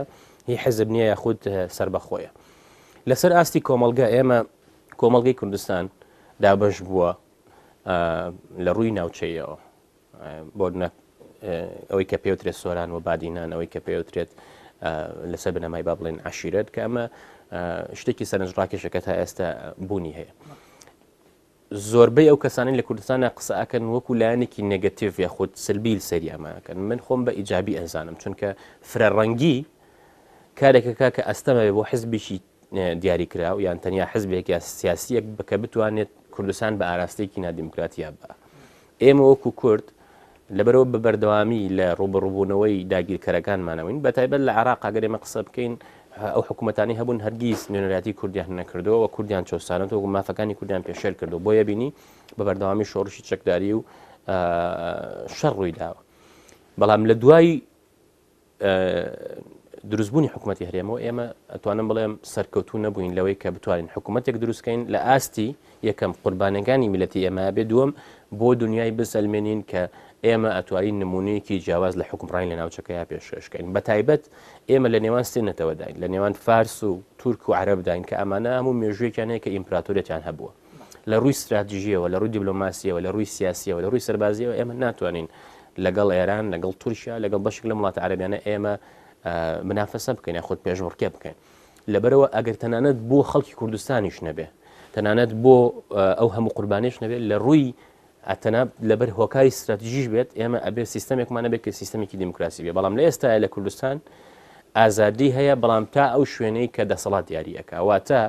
B: هی حزب نییە یاخود سەربەخۆیە. لەسەر ئاستی کۆمەڵگە ئێمە کۆمەڵگەی کوردستان دابەش بووە لە ڕووی ناوچەیەوە بۆ ئەوەی کە پێوترێت سۆران و بادینان ئەوەی کە پێوترێت لەسەر بنەمای با بڵێن عشیرەت کە ئەمە شتێکی سەرنجڕاکێشە کە تا ئێستا بوونی هەیە. زۆربەی ئەو کەسانەی لە کوردستانا قسە ئەکەن وەکو لایەنێکی نێگەتیڤ یاخود سلبی سەیری ئەمە ئەکەن من خۆم بە ئیجابی ئەزانم چونکە فرەڕەنگی کارێکەکە کە ئەستەمە بێ بۆ حزبێکی دیاریکراو یان تەنیا حزبێک یا سیاسیەک بکە بتوانێت کوردستان بە ئاراستەیەکی نادیموکراتیا بە ئێمە وەکو کورد لەبەرئەوە بە بەردەوامی لە ڕووبەڕووبوونەوەی داگیرکەرەکانمانەوەین، بەتایبەت لە عێراق ئەگەر ئێمە قسە بکەین ئەو حکوومەتانەی هەبوون هەرگیز نوێنەرایەتی کوردیان نەکردووە و کوردیان چەوسانەوە و مافەکانی کوردیان پێشێل کردووە، بۆیە بینی بە بەردەوامی شۆڕشی چەکداری و شەڕ ڕوویداوە. بەڵام لە دوای دروستبوونی حکوومەتی هەرێمەوە ئێمە ئەتوانم بڵێم سەرکەوتوو نەبووین لەوەی کە بتوانین حکوومەتێک دروستکەین لە ئاستی یەکەم قوربانەکانی میلەتی ئێمە بێ دووەم بۆ دنیای بسەلمێنین کە ئێمە ئەتوانین نمونەیەکی جیاواز لە حکومڕانی لە ناوچەکەیا پێشکەشکەین بە تایبەت ئێمە لە نێوان سێ نەتەوەداین لە نێوان فارس و تورک و عەرەبداین کە ئەمانە هەموو مێژوویەکیان هەیە کە ئیمپراتۆریەتیان هەبووە لە ڕووی ستراتیژیەوە لە ڕووی دیبلۆماسیەوە لە ڕووی سیاسیەوە لە ڕووی سەربازیەوە ئێمە ناتوانین لەگەڵ ئێران، لەگەڵ تورکیا، لەگەڵ بەشێک لەم وڵاتە عەرەبیانە ئێمە منافەسە بکەین یاخود پێشبڕکێ بکەین. لەبەرئەوە ئەگەر تەنانەت بۆ خەڵکی کوردستانیش نەبێ، تەنانەت بۆ ئەو هەموو قوربانیش نەبێت لە ڕووی ئەتەنا لەبەر هۆکاری ستراتیژیش بێت ئێمە ئەبێ سیستەمێکمان نەبێت کە سیستەمێکی دیموکراسی بێ بەڵام لە ئێستاە لە کوردستان ئازادی هەیە بەڵام تا ئەو شوێنەی کە دەسەڵات دیاری ئەکا واتە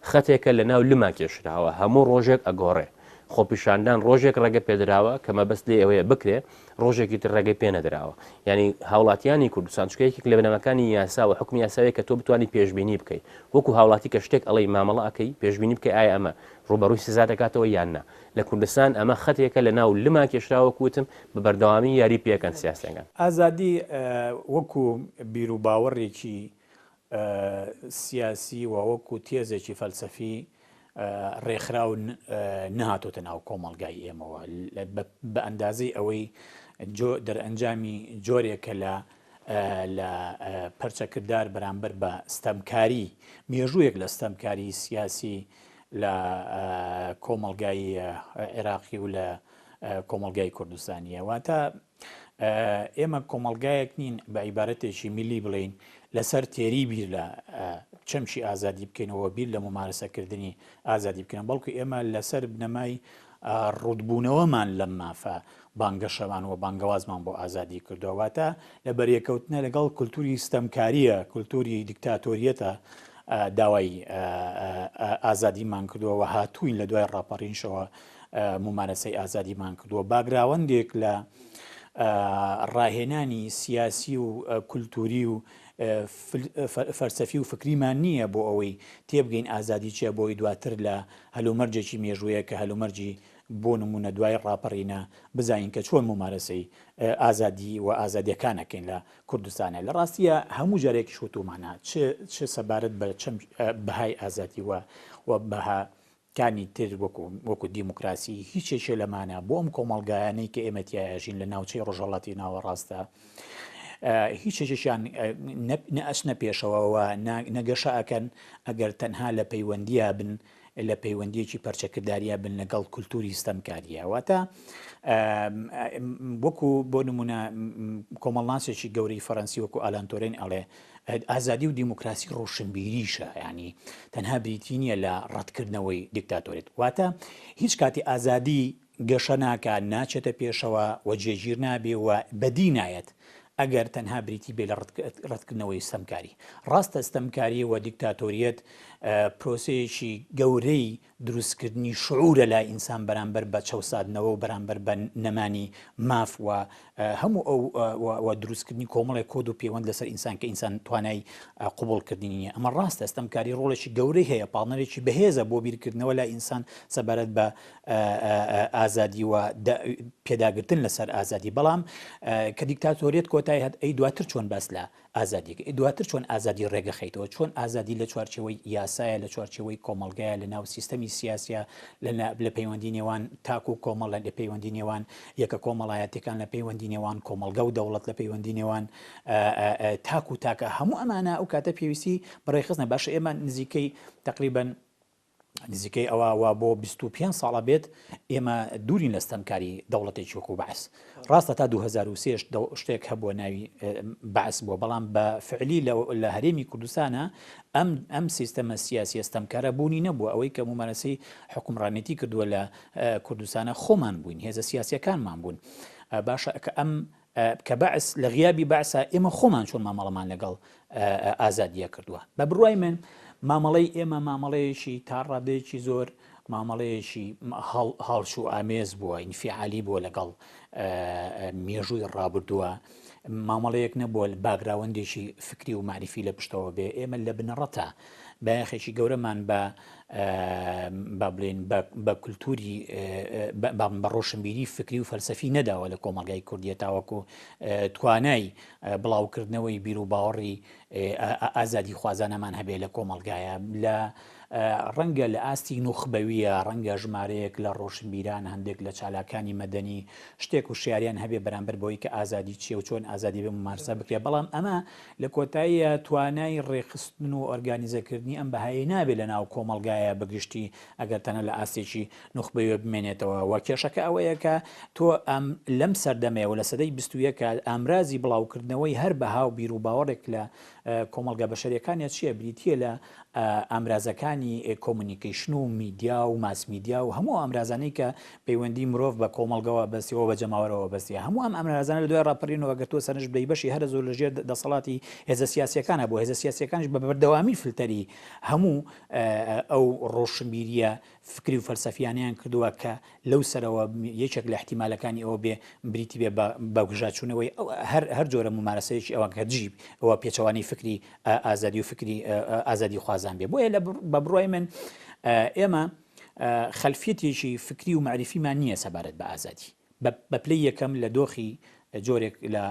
B: خەتێکە لە ناو لما کێشراوە هەموو ڕۆژێک ئەگۆڕێ خۆپیشاندان ڕۆژێک ڕێگە پێدراوە کە مەبەست لێ ئەوەیە بکرێ ڕۆژێکی تر ڕێگەی پێ نەدراوە یعنی هاوڵاتیانی کوردستان چونکە یەکێک لە بنەماکانی یاسا و حکمی یاساویە کە تۆ بتوانی پێشبینی بکەی وەکو هاوڵاتی کە شتێک ئەڵێی مامەڵە ئەکەی پێشبینی بکەی ئایا ئەمە ڕووبەڕووی سزا دەکاتەوە یان نا لە کوردستان ئەمە خەتێکە لە ناو لما کێشراوە وەکو وتم بە بەردەوامی یاری پێکەن سیاسیەکان.
C: ئازادی وەکو بیروباوەڕێکی سیاسی و وەکو تێزێکی فەلسەفی ڕێکخراو نەهاتۆتە ناو کۆمەڵگای ئێمەوە بە ئەندازەی ئەوەی دەرئەنجامی جۆرێکە لە لە پەرچەکردار بەرامبەر بە ستەمکاری مێژوویەک لە ستەمکاری سیاسی لە کۆمەڵگای عێراقی و لە کۆمەڵگای کوردستانیە واتە ئێمە کۆمەڵگایەک نین بە عیبارەتێکی میلی بڵێین لەسەر تێری بیر لە چەمکی ئازادی بکەینەوە بیر لە ممارەسەکردنی ئازادی بکەین بەڵکو ئێمە لەسەر بنەمای ڕوتبوونەوەمان لەم مافە بانگەشەمان و بانگەوازمان بۆ ئازادی کردووە واتە لە بەرێکەوتنە لەگەڵ کولتوری ستەمکاریە کولتوری دیکتاتۆریەتە داوای ئازادیمان کردووە و هاتووین لە دوای ڕاپەڕینشەوە مومارەسەی ئازادیمان کردووە، باگراوەندێک لە ڕاهێنانی سیاسی و کولتووری و فەلسەفی و فکریمان نییە بۆ ئەوەی تێبگەین ئازادی چییە بۆی دواتر لە هەلومەرجێکی مێژوویە کە هەلومەرجی بۆ نمونە دوای ڕاپەڕینە بزانین کە چۆن مومارەسەی ئازادی و ئازادیەکان ئەکەین لە کوردستانە لە ڕاستیە هەموو جارێکیش وتومانە چ چ سەبارەت بە چەمک بەهای ئازادی و و بەها کانی تر وەکو وەکو دیموکراسی هیچ یەکێ لەمانە بۆ ئەم کۆمەڵگایانەی کە ئێمە تیایا ژین لە ناوچەی ڕۆژهەڵاتی ناوەڕاستە هیچ یەکێکیان نە ئەچنە پێشەوە و نە گەشە ئەکەن ئەگەر تەنها لە پەیوەندیا بن لە پەیوەندیەکی پەرچەکرداریا بن لەگەڵ کولتوری ستەمکاریە واتە وەکو بۆ نمونە کۆمەڵناسێکی گەورەی فەرەنسی وەکو ئالان تۆرین ئەڵێ ئازادی و دیموکراسی ڕۆشنبیریشە یانی تەنها بریتی نییە لە ڕەتکردنەوەی دیکتاتۆریەت واتە هیچ کاتی ئازادی گەشە ناکا ناچێتە پێشەوە و جێگیر نابێ و بەدی نایەت ئەگەر تەنها بریتی بێ لە ڕەتکردنەوەی ستەمکاری ڕاستە ستەمکاری و دیکتاتۆریەت پرۆسەیەکی گەورەی دروستکردنی شعورە لای ئینسان بەرامبەر بە چەوسادنەوە و بەرامبەر بە نەمانی ماف و هەموو ئەو و دروستکردنی کۆمەڵێک کۆد و پێوەند لەسەر ئینسان کە ئینسان توانای قبوڵکردنی نییە ئەمە ڕاستە ستەمکاری ڕۆڵێکی گەورەی هەیە پاڵنەرێکی بەهێزە بۆ بیرکردنەوە لای ئینسان سەبارەت بە ئازادی و پێداگرتن لەسەر ئازادی بەڵام کە دیکتاتۆریەت کۆتای هات ئەی دواتر چۆن باس لە ئازادیەکە ئێ دواتر چۆن ئازادی ڕێگەخەیتەوە چۆن ئازادی لە چوارچێوەی یاسایە لە چوارچێوەی کۆمەڵگایە لە ناو سیستەمی سیاسیە لە لە پەیوەندی نێوان تاک و کۆمەڵ لە پەیوەندی نێوان یەکە کۆمەڵایەتەکان لە پەیوەندی نێوان کۆمەڵگە و دەوڵەت لە پەیوەندی نێوان تاک و تاکە هەموو ئەمانە ئەو کاتە پێویستی بەڕێخستنە باشە ئێمە نزیکەی تقریبا نزیکەی ئەوە وا بۆ 25 ساڵە بێت ئێمە دوورین لە ستەمکاری دەوڵەتێکی وەکو بەعس ڕاستە تا 2023 شتێک هەبووە ناوی بەعس بووە بەڵام بە فعلی لە هەرێمی کوردستانە ئەم ئەم سیستەمە سیاسیە ستەمکارە بوونی نەبووە ئەوەی کە مومارەسەی حکومڕانێتی کردووە لە کوردستانە خۆمان بووین هێزە سیاسیەکانمان بوون باشە کە ئەم کە بەعس لە غیابی بەعسا ئێمە خۆمان چۆن مامەڵەمان لەگەڵ ئازادیە کردووە بە بڕوای من مامەڵەی ئێمە مامەڵەیەکی تا ڕادەیەکی زۆر مامەڵەیەکی هەڵچوو ئامێز بووە ئینفعالی بووە لەگەڵ مێژووی ڕابردووە مامەڵەیەک نەبووە باگراوەندێکی فکری و معریفی لە پشتەوە بێ ئێمە لە بنەڕەتە بایەخێکی گەورەمان بە با بڵێین بە کولتوری بە ڕۆشنبیری فکری و فەلسەفی نەداوە لە کۆمەڵگای کوردیە تاوەکو توانای بڵاوکردنەوەی بیر و باوەڕی ئازادی خوازانەمان هەبێ لە کۆمەڵگایە لە ڕەنگە لە ئاستی نوخبەویە ڕەنگە ژمارەیەک لە ڕۆشنبیران هەندێک لە چالاکانی مەدەنی شتێک و شیاریان هەبێ بەرامبەر بەوەی کە ئازادی چیە و چۆن ئازادی بێ ممارسە بکرێ بەڵام ئەمە لە کۆتاییا توانای ڕێکخستن و ئۆرگانیزەکردنی ئەم بەهایەی نابێت لە ناو کۆمەڵگایە. کۆمەڵگایە بە گشتی ئەگەر تەنها لە ئاستێکی نوخبەیەوە بمێنێتەوە و کێشەکە ئەوەیە کە تۆ ئەم لەم سەردەمەیە و لە سەدەی 21 ئامرازی بڵاوکردنەوەی هەر بەها و بیروباوەڕێک لە کۆمەڵگا بەشەریەکانە چییە بریتییە لە ئامرازەکانی communication و میدیا و mass media و هەموو ئامرازانەی کە پەیوەندی مرۆڤ بە کۆمەڵگەوە بەستیەوە بە جەماوەرەوە بەستیە هەموو ئەم ئامرازانە لە دوای ڕاپەرینەوە گەر تۆ سەرنج بدەی بەشی هەرە زۆر لە ژێر دەسەڵاتی هێزە سیاسیەکانە بۆ هێزە سیاسیەکانیش بە بەردەوامی فلتەری هەموو ئەو ڕۆشنبیریە فکری و فەلسەفیانەیان کردووە کە لەو سەرەوە یەکێک لە ئیحتیمالەکانی ئەوە بێ بریتی بێ بە بەگژاچوونەوەی هەر هەر جۆرە مومارەسەیەکی ئەوان کە دژی ئەوە پێچەوانەی فکری ئازادی و فکری ئازادیخوازان بێ. بۆیە لە بە بڕوای من ئێمە خەلفیەتێکی فکری و مەعریفیمان نییە سەبارەت بە ئازادی. بە پلەی یەکەم لە دۆخی جۆرێک لە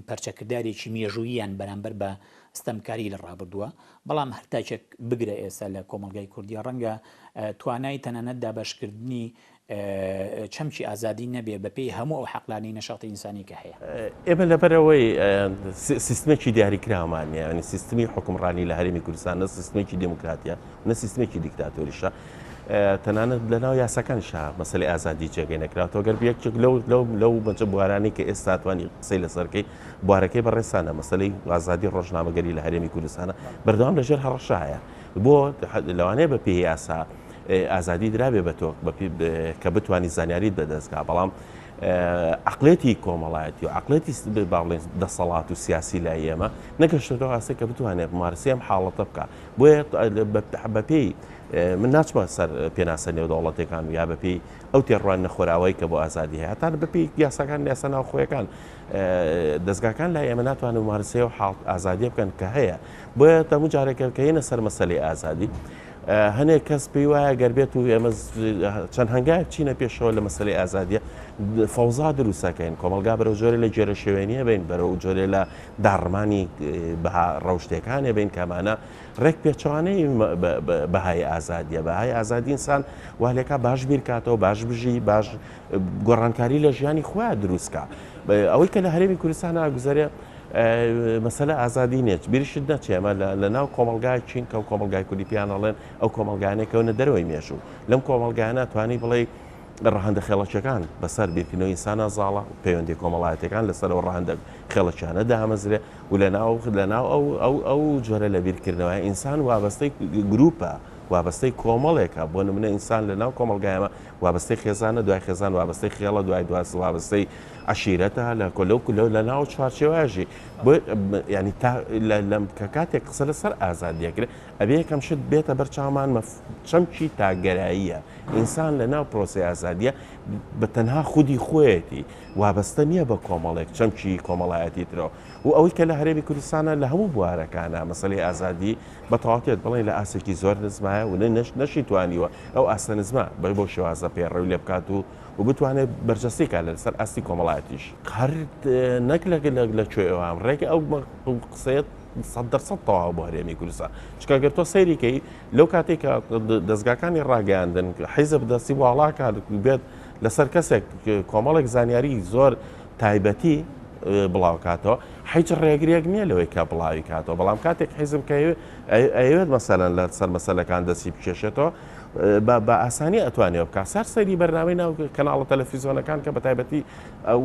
C: پەرچەکردارێکی مێژووییان بەرامبەر بە ستەمکاری لە ڕابردووە، بەڵام هەر تاکێک بگرە ئێستا لە کۆمەڵگای کوردیە ڕەنگە توانای تەنانەت دابەشکردنی چەمکی ئازادی نەبێ بە پێی هەموو ئەو حەقلانەی نەشاتی ئینسانی کە هەیە.
D: ئێمە لەبەرئەوەی سیستمێکی دیاریکراومان نییە، یانی سیستمی حوکمڕانی لە هەرێمی کوردستان نە سیستمێکی دێموکراتییە، نە سیستمێکی دیکتاتۆریشە، تەنانەت لەناو یاساکانیشا مەسەلەی ئازادی جێگەی نەکراوەتەوە. گەر یەکێک لەو لەو لەو مەجە بوارانەی کە ئێستا توانی قسەی لەسەر بکەی بوارەکەی بەڕێزتانە، مەسەلەی ئازادی ڕۆژنامەگەری لە هەرێمی کوردستانە بەردەوام لەژێر هەڕەشایە. بۆ لەوانەیە بە پێی یاسا ئازادی درابێ بە تۆ کە بتوانی زانیاریت بەدەستگا، بەڵام عقلێتی کۆمەڵایەتی و عقلێتی با بڵێین دەسەڵات و سیاسی لای ئێمە نەگەشتۆتەوە ئاستێک کە بتوانێت ممارەسەی ئەم حاڵەتە بکا. بۆیە بەپێی من ناچمە سەر پێناسە نێودەوڵەتیەکان و یا بەپێی ئەو تێڕوانینە خۆراوایی کە بۆ ئازادی هەیە، هەتا بەپێی یاساکان یاسا ناوخۆیەکان دەزگاکان لای ئێمە ناتوانن ممارەسەی ئەو حاڵ ئازادیە بکەن کە هەیە. بۆیە هەموو جارێک کە یەنە سەر مەسەلەی ئازادی هەنێک کەس پێی وایە گەر بێت و ئێمە چەند هەنگاوێک بچینە پێشەوە لە مەسەلەی ئازادیە فەوزا دروستەکەین، کۆمەڵگا بەرەو جۆرێ لە گێرەشێوێنیە بین، بەرەو جۆرێ لە داڕمانی بەها ڕەوشتەکانێ بین کەمانە ڕێک پێچەوانەی بەهای ئازادیە. بەهای ئازادی ئینسان وا لێکا باش بیرکاتەوە، باش بژی، باش گۆڕانکاری لە ژیانی خۆیان دروستکا. ئەوەی کە لە هەرێمی کوردستان ئاگوزەرێ مەسەلە ئازادی نییە. بیریشت نەچێ ئەمە لە ناو کۆمەڵگایەکین کە کۆمەڵگای کوردی پێیان ئەڵێن ئەو کۆمەڵگانەی کەونە دەرەوەی مێژوو. لەم کۆمەڵگایانە توانی بڵێ ڕەهەندە خێڵەکیەکان بەسەر بیرکردنەوەی ئینسانا زاڵە، پەیوەندیە کۆمەڵایەتیەکان لەسەر ئەو ڕەهەندە خێڵەکیانە دامەزرێ و لەناو لەناو ئەو ئەو ئەو جۆرە لە بیرکردنەوە ئینسان وابەستەی گروپە، وابەستەی کۆمەڵێکە. بۆ نمونە ئینسان لەناو کۆمەڵگای ئێمە وابەستەی خێزانە، دوای خێزان وابەستەی خێڵە، دوای دواز وابەستەی عەشیرەتە، لە کۆ لەو لەو لەناو چوارچێوەیە ژی. بۆ یانی تا لە لەم کە کاتێک قسە لەسەر ئازادی ئەکرێ ئەبێ یەکەم شت بێتە بەر چاومان مەف چەمکی تاکگەراییە. ئینسان لە ناو پرۆسەی ئازادیە بە تەنها خودی خۆیەتی، وابەستە نییە بە کۆمەڵێک چەمکی کۆمەڵایەتی ترەوە و ئەوەی کە لە هەرێمی کوردستانە لە هەموو بوارەکانا مەسەلەی ئازادی بە تەواوتێت بڵێین لە ئاستێکی زۆر نزمایە و نەشی توانیوە ئەو ئاستە نزمە بەو شێوازە پەیڕەوی لێ بکات و و بتوانێت بەرجەستەی کات لەسەر ئاستی کۆمەڵایەتیش. هەر نەک لە کوێوە ڕێک ئەو قسەیە 100% تەواو بۆ هەرێمی کوردستان، چونکە گەر تۆ سەیری کەی لەو کاتێک کە دەزگاکانی ڕاگەیاندن حیزب دەستی واڵا بێت لەسەر کەسێک کۆمەڵێک زانیاری زۆر تایبەتی بڵاوکاتەوە هیچ ڕێگرێک نییە لەوەی کە بڵاوی کاتەوە، بەڵام کاتێک حیزب کە ئەیەوێت مەسەلەن لە سەر مەسەلەکان دەستی بکێشێتەوە بە ئاسانی ئەتوانێت بکات. سەر سەیری بەرنامەی ناو کەناڵە تەلەفیزیۆنەکان کە بە تایبەتی ئەو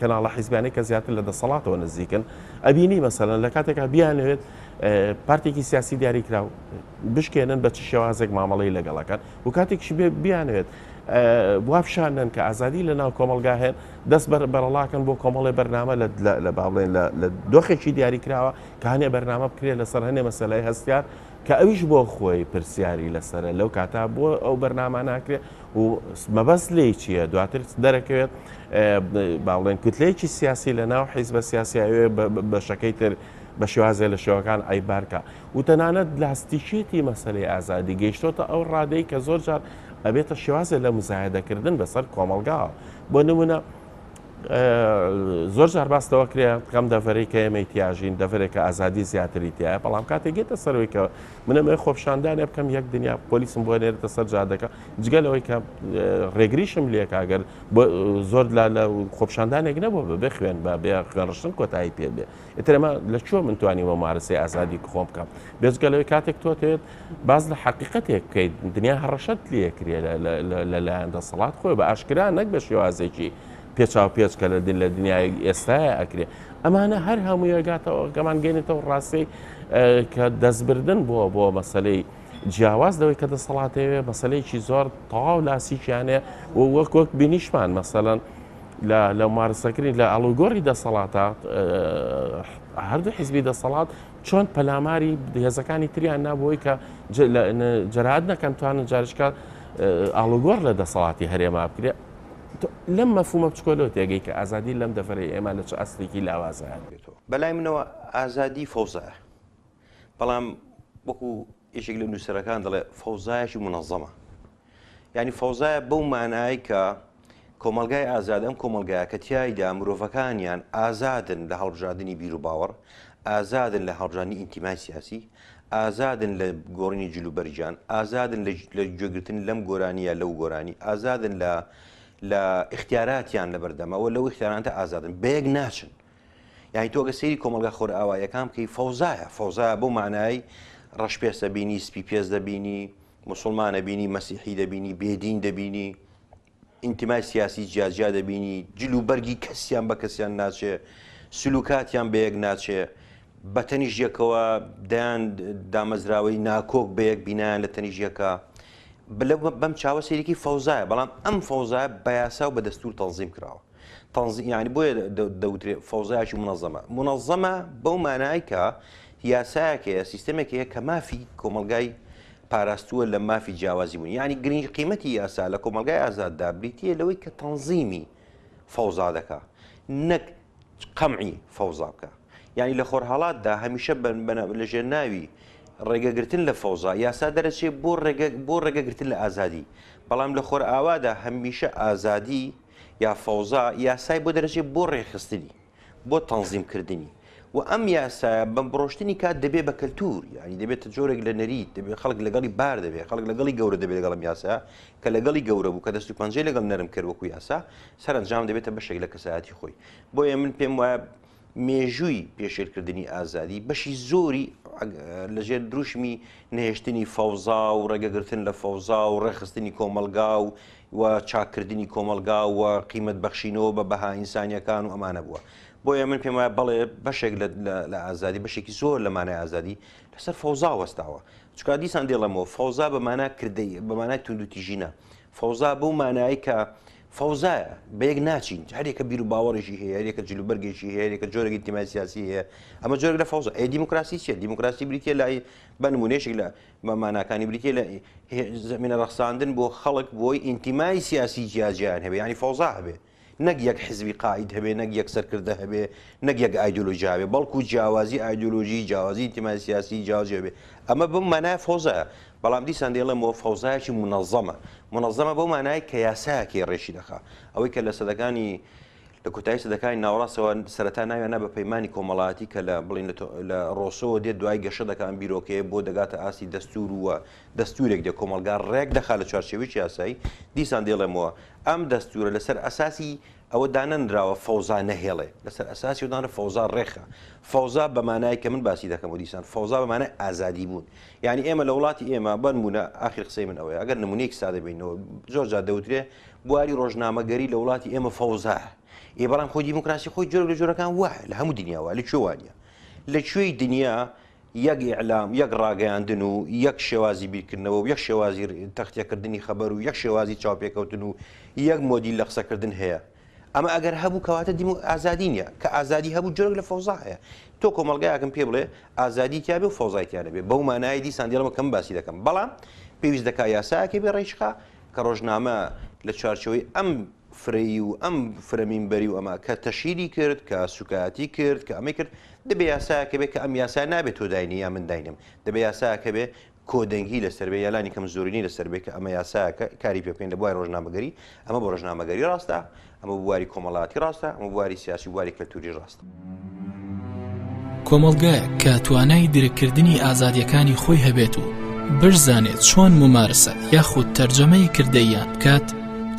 D: کەناڵە حیزبیانەی کە زیاتر لە دەسەڵاتەوە نزیکن ئەبینی مەسەلەن لە کاتێکا بیانەوێت پارتێکی سیاسی دیاریکراو بشکێنن بە چ شێوازێک مامەڵەی لەگەڵەکەن و کاتێکش بیانەوێت وا پیشانن کە ئازادی لە ناو کۆمەڵگا هەیە دەست بەرەڵاکەن بۆ کۆمەڵێ بەرنامە لە با بڵێن لە دۆخێکی دیاریکراوە کە هەنێ بەرنامە بکرێت لەسەر هەنێ مەسەلەی هەستیار کە ئەویش بۆ خۆی پرسیاری لەسەرە لەو کاتا بۆ ئەو بەرنامە ناکرێت و مەبەست لێی چییە دواتر دەرەکەوێت با بڵێن کوتلەیەکی سیاسی لە ناو حیزبە سیاسیاوێ بەشەکەی تر بە شێوازێ لە شێوەکان عەیببارکا و تەنانەت لاستیکێتی مەسەلەی ئازادی گەیشتۆتە ئەو ڕادەی کە زۆر جار ئەبێتە شێوازێ لە مزایەدەکردن بەسەر کۆمەڵگاوە. بۆ نمونە زۆر جار باس لەوە کرێ ئەم دەڤەرەی کە ئێمەی تیاژین دەڤەرێکە ئازادی زیاتری تایە، بەڵام کاتێک گێتە سەرەوەی کە منەمەوێ خۆپیشاندانێ بکەم یەک دنیا پۆلیسم بۆ نێرێتە سەر جادەکە، جگە لەوەی کە ڕێگریشم لێکا گەر زۆر لە خۆپیشاندانێک نەبووە بەبێ خوێن بە بێ خوێنڕشتن کۆتایی پێ بێ. ئیتر ئەمە لە کوێ من توانیومە ممارەسەی ئازادی خۆم بکەم؟ بێجگە لەوەی کاتێک تۆ تێت باس لە حەقیقەتێک بکەیت دنیا هەڕەشەت لێکرێ لەلایەن دەسەڵات خۆی بە ئاشکرا نەک بە شێوازێکی پێچاوپێچ کە لە دن لە دنیای ئێستایا ئەکرێ ئەمانە هەر هەمووی ئەگاتەوە گەمان گەێنێتەوە ڕاستی کە دەستبردن بۆ بۆ مەسلەی جیاواز لەوەی کە دەسەڵاتەوێ مەسلەیەکی زۆر تەواو لاسیکیانەیە و وەک وەک بینیشمان مەسەلەن لە لە مارسەکردنی لە ئاڵوگۆڕی دەسەڵاتە هەردوو حیزبی دەسەڵات چۆن پەلاماری هێزەکانی تریان نابووی کە جەرات نەکەن توانن جارشکە ئاڵوگۆڕ لە دەسەڵاتی هەرێما بکرێ لەم مەفهومە بچکۆلەوە تێگەی کە ئازادی لەم دەڤەرەی ئێمە لە چ ئاستێکی لاوازایە.
E: بەلای منەوە ئازادی فەوزایە، بەڵام وەکو یەکێک لە نووسەرەکان دەڵێ فەوزایەکی مونەزەمە. یانی فەوزایە بەو مانایەی کە کۆمەڵگای ئازاد ئەم کۆمەڵگایە کە تیایدا مرۆڤەکانیان ئازادن لە هەڵبژاردنی بیروباوەڕ، ئازادن لە هەڵبژاردنی ئینتیمای سیاسی، ئازادن لە گۆڕینی جلوبەرگیان، ئازادن لە گوێگرتن لەم گۆرانی یا لەو گۆرانی، ئازادن لە لە ئیختیاراتیان لەبەردەمە و لەو ئیختیارانتە ئازادن، بەیەک ناچن. یانی تۆ گەر سەیری کۆمەڵگا خۆرئاواییەکان بکەی فەوزایە، فەوزایە بەو مانای ڕەشپێست دەبینی، سپی پێست دەبینی، موسڵمان دەبینی، مەسیحی دەبینی، بێدین دەبینی، ئینتیمای سیاسی جیاجیا دەبینی، جل و بەرگی کەسیان بە کەسیان ناچێ، سلوکاتیان بە یەک ناچێ، بە تەنیشت یەکەوە دەیان دامەزراوەی ناکۆک بە یەک بینایان لە تەنیشت یەکە. بەم چاوە سەیرێکی فەوزایە، بەڵام ئەم فەوزایە بە یاسا و بە دەستوور تەنزیم کراوە. تەنزیم یانی بۆیە دەوترێ فەوزایەکی مونەزەمە. مونەزەمە بەو مانای کە یاسایەک هەیە، سیستەمێک هەیە کە مافی کۆمەڵگای پاراستووە لە مافی جیاوازی بوون. یانی گرنگی قیمەتی یاسا لە کۆمەڵگای ئازاددا بریتییە لەوەی کە تەنزیمی فەوزا دەکا نەک قەمعی فەوزا بکا. یانی لە خۆرهەڵاتدا هەمیشە لە ژێر ناوی ڕێگەگرتن لە فەوزا یاسا دەرەچێ بۆ ڕێگە بۆ ڕێگەگرتن لە ئازادی. بەڵام لە خۆرئاوادا هەمیشە ئازادی یا فەوزا یاسای بۆ دەرەچێ بۆ ڕێکخستنی. بۆ تەنزیم کردنی و ئەم یاسایە بەم ڕۆشتنی کات دەبێ بە کەلتور یعنی دەبێتە جۆرێک لە نەریت دەبێت خەڵک لەگەڵی بار دەبێت خەڵک لەگەڵی گەورە دەبێت لەگەڵم یاسا کە لەگەڵی گەورە بوو کە دەست و پەنجەی لەگەڵ نەرم کرد وەکو یاسا سەرەنجام دەبێتە بەشێک لە کەسایەتی خۆی بۆیە من پێم وایە مێژووی پێشێلکردنی ئازادی بەشی زۆری لەژێر دروشمی نەهێشتنی فەوزا و ڕێگەگرتن لە فەوزا و ڕێکخستنی کۆمەڵگا و و چاککردنی کۆمەڵگا و قیمەت بەخشینەوە بە بەها ئینسانیەکان و ئەمانە بووە. بۆیە من پێم وایە بەڵێ بەشێک لە ئازادی بەشێکی زۆر لە مانای ئازادی لەسەر فەوزا وەستاوە. چونکە دیسان دێڵێمەوە فەوزا بە مانا کردەی بە مانای توندوتیژی نا. فەوزا بەو مانایەی کە فەوزایە بە یەک ناچین هەرێکە بیر و باوەڕێکی هەیە هەرێکە جلوبەرگێکی هەیە هەرێکە جۆرێکی ئینتیمای سیاسی هەیە ئەمە جۆرێک لە فەوزا. ئەی دیموکراسی چییە؟ دیموکراسی بریتییە لە بە نموونەیەک لە بە ماناکانی بریتییە لە زەمینە ڕەخساندن بۆ خەڵک بۆی ئینتیمای سیاسی جیاجیایان هەبێ یانی فەوزا هەبێ نەک یەک حزبی قائید هەبێ نەک یەک سەرکردە هەبێ نەک یەک ئایدۆلۆژیا هەبێ بەڵکو جیاوازی ئایدۆلۆژی جیاوازی ئینتیمای سیاسی جیاوازی هەبێ ئەمە بەم مانای فەوزایە بەڵام دیسان دەیڵێمەوە فەوزایەکی مونەزەمە مونەزەمە بەو مانای کە یاسایەکی ڕێکی دەخا ئەوەی کە لە سەدەکانی لە کۆتایی سەدەکانی ناوەڕاستەوە سەرەتا ناویان نا بە پەیمانی کۆمەڵایەتی کە لە بڵین لە ڕۆسۆوە دێت دوای گەشە دەکا ئەم بیرۆکەیە بۆ دەگاتە ئاستی دەستور و دەستورێک دێ کۆمەڵگا ڕێک دەخا لە چوارچێوەیەکی یاسایی دیسان دەیڵێمەوە ئەم دەستورە لەسەر ئەساسی ئەوە دانەنراوە فەوزا نەهێڵێ لەسەر ئەساسی دانە فەوزا ڕێخە فەوزا بە مانای کە من باسی دەکەم و دیسان فەوزا بە مانای ئازادی بوون یعنی ئێمە لە وڵاتی ئێمە بەنمونە ئاخر قسەی من ئەوەیە ئەگەر نمونەیەکی سادە بینەوە زۆر جار دەوترێ بواری ڕۆژنامەگەری لە وڵاتی ئێمە فەوزایە. ئێ بەڵام خۆی دیموکراسی خۆی جۆرێک لە جۆرەکان وایە لە هەموو دنیا وایە لە کوێ وانە لە کوێی دنیا یەک ئیعلام یەک ڕاگەیاندن و یەک شێوازی بیرکردنەوە و یەک شێوازی تەختیەکردنی خەبەر و یەک شێوازی چاوپێکەوتن و یەک مۆدیل لە قسەکردن هەیە ئەمە ئەگەر هەبوو کەواتە دیمو ئازادی نییە کە ئازادی هەبوو جۆرێک لە فەوزا هەیە تۆ کۆمەڵگایەکم پێ بڵێ ئازادی تیابێ و فەوزای تیا نەبێ بەو مانای دیسان دێڵمە کەم باسی دەکەم بەڵام پێویست دەکا یاسایەکە بێ ڕێکخا کە ڕۆژنامە لە چوارچێوەی ئەم فرەیی و ئەم فرە مینبەری و ئەمە کە تەشهیری کرد، کە سوکایەتی کرد، کە ئەمەی کرد، دەبێ یاسایەک هەبێ کە ئەم یاسایە نابێ تۆ داینێی یا من داینێم، دەبێ یاسایەک هەبێ کۆدەنگی لەسەر بێ یا لانی کەم زۆرینەی لەسەر بێ کە ئەمە یاسایەکە کاری پێ بکەین لە بواری ڕۆژنامەگەری، ئەمە بۆ ڕۆژنامەگەری ڕاستە، ئەمە بۆ بواری کۆمەڵایەتی ڕاستە، ئەمە بۆ بواری سیاسی و بواری کەلتووریش ڕاستە.
A: کۆمەڵگایەک کە توانای درککردنی ئازادییەکانی خۆی هەبێت و بشزانێت چۆن مومارسە یاخود تەرجەمەی کردەییان بکات،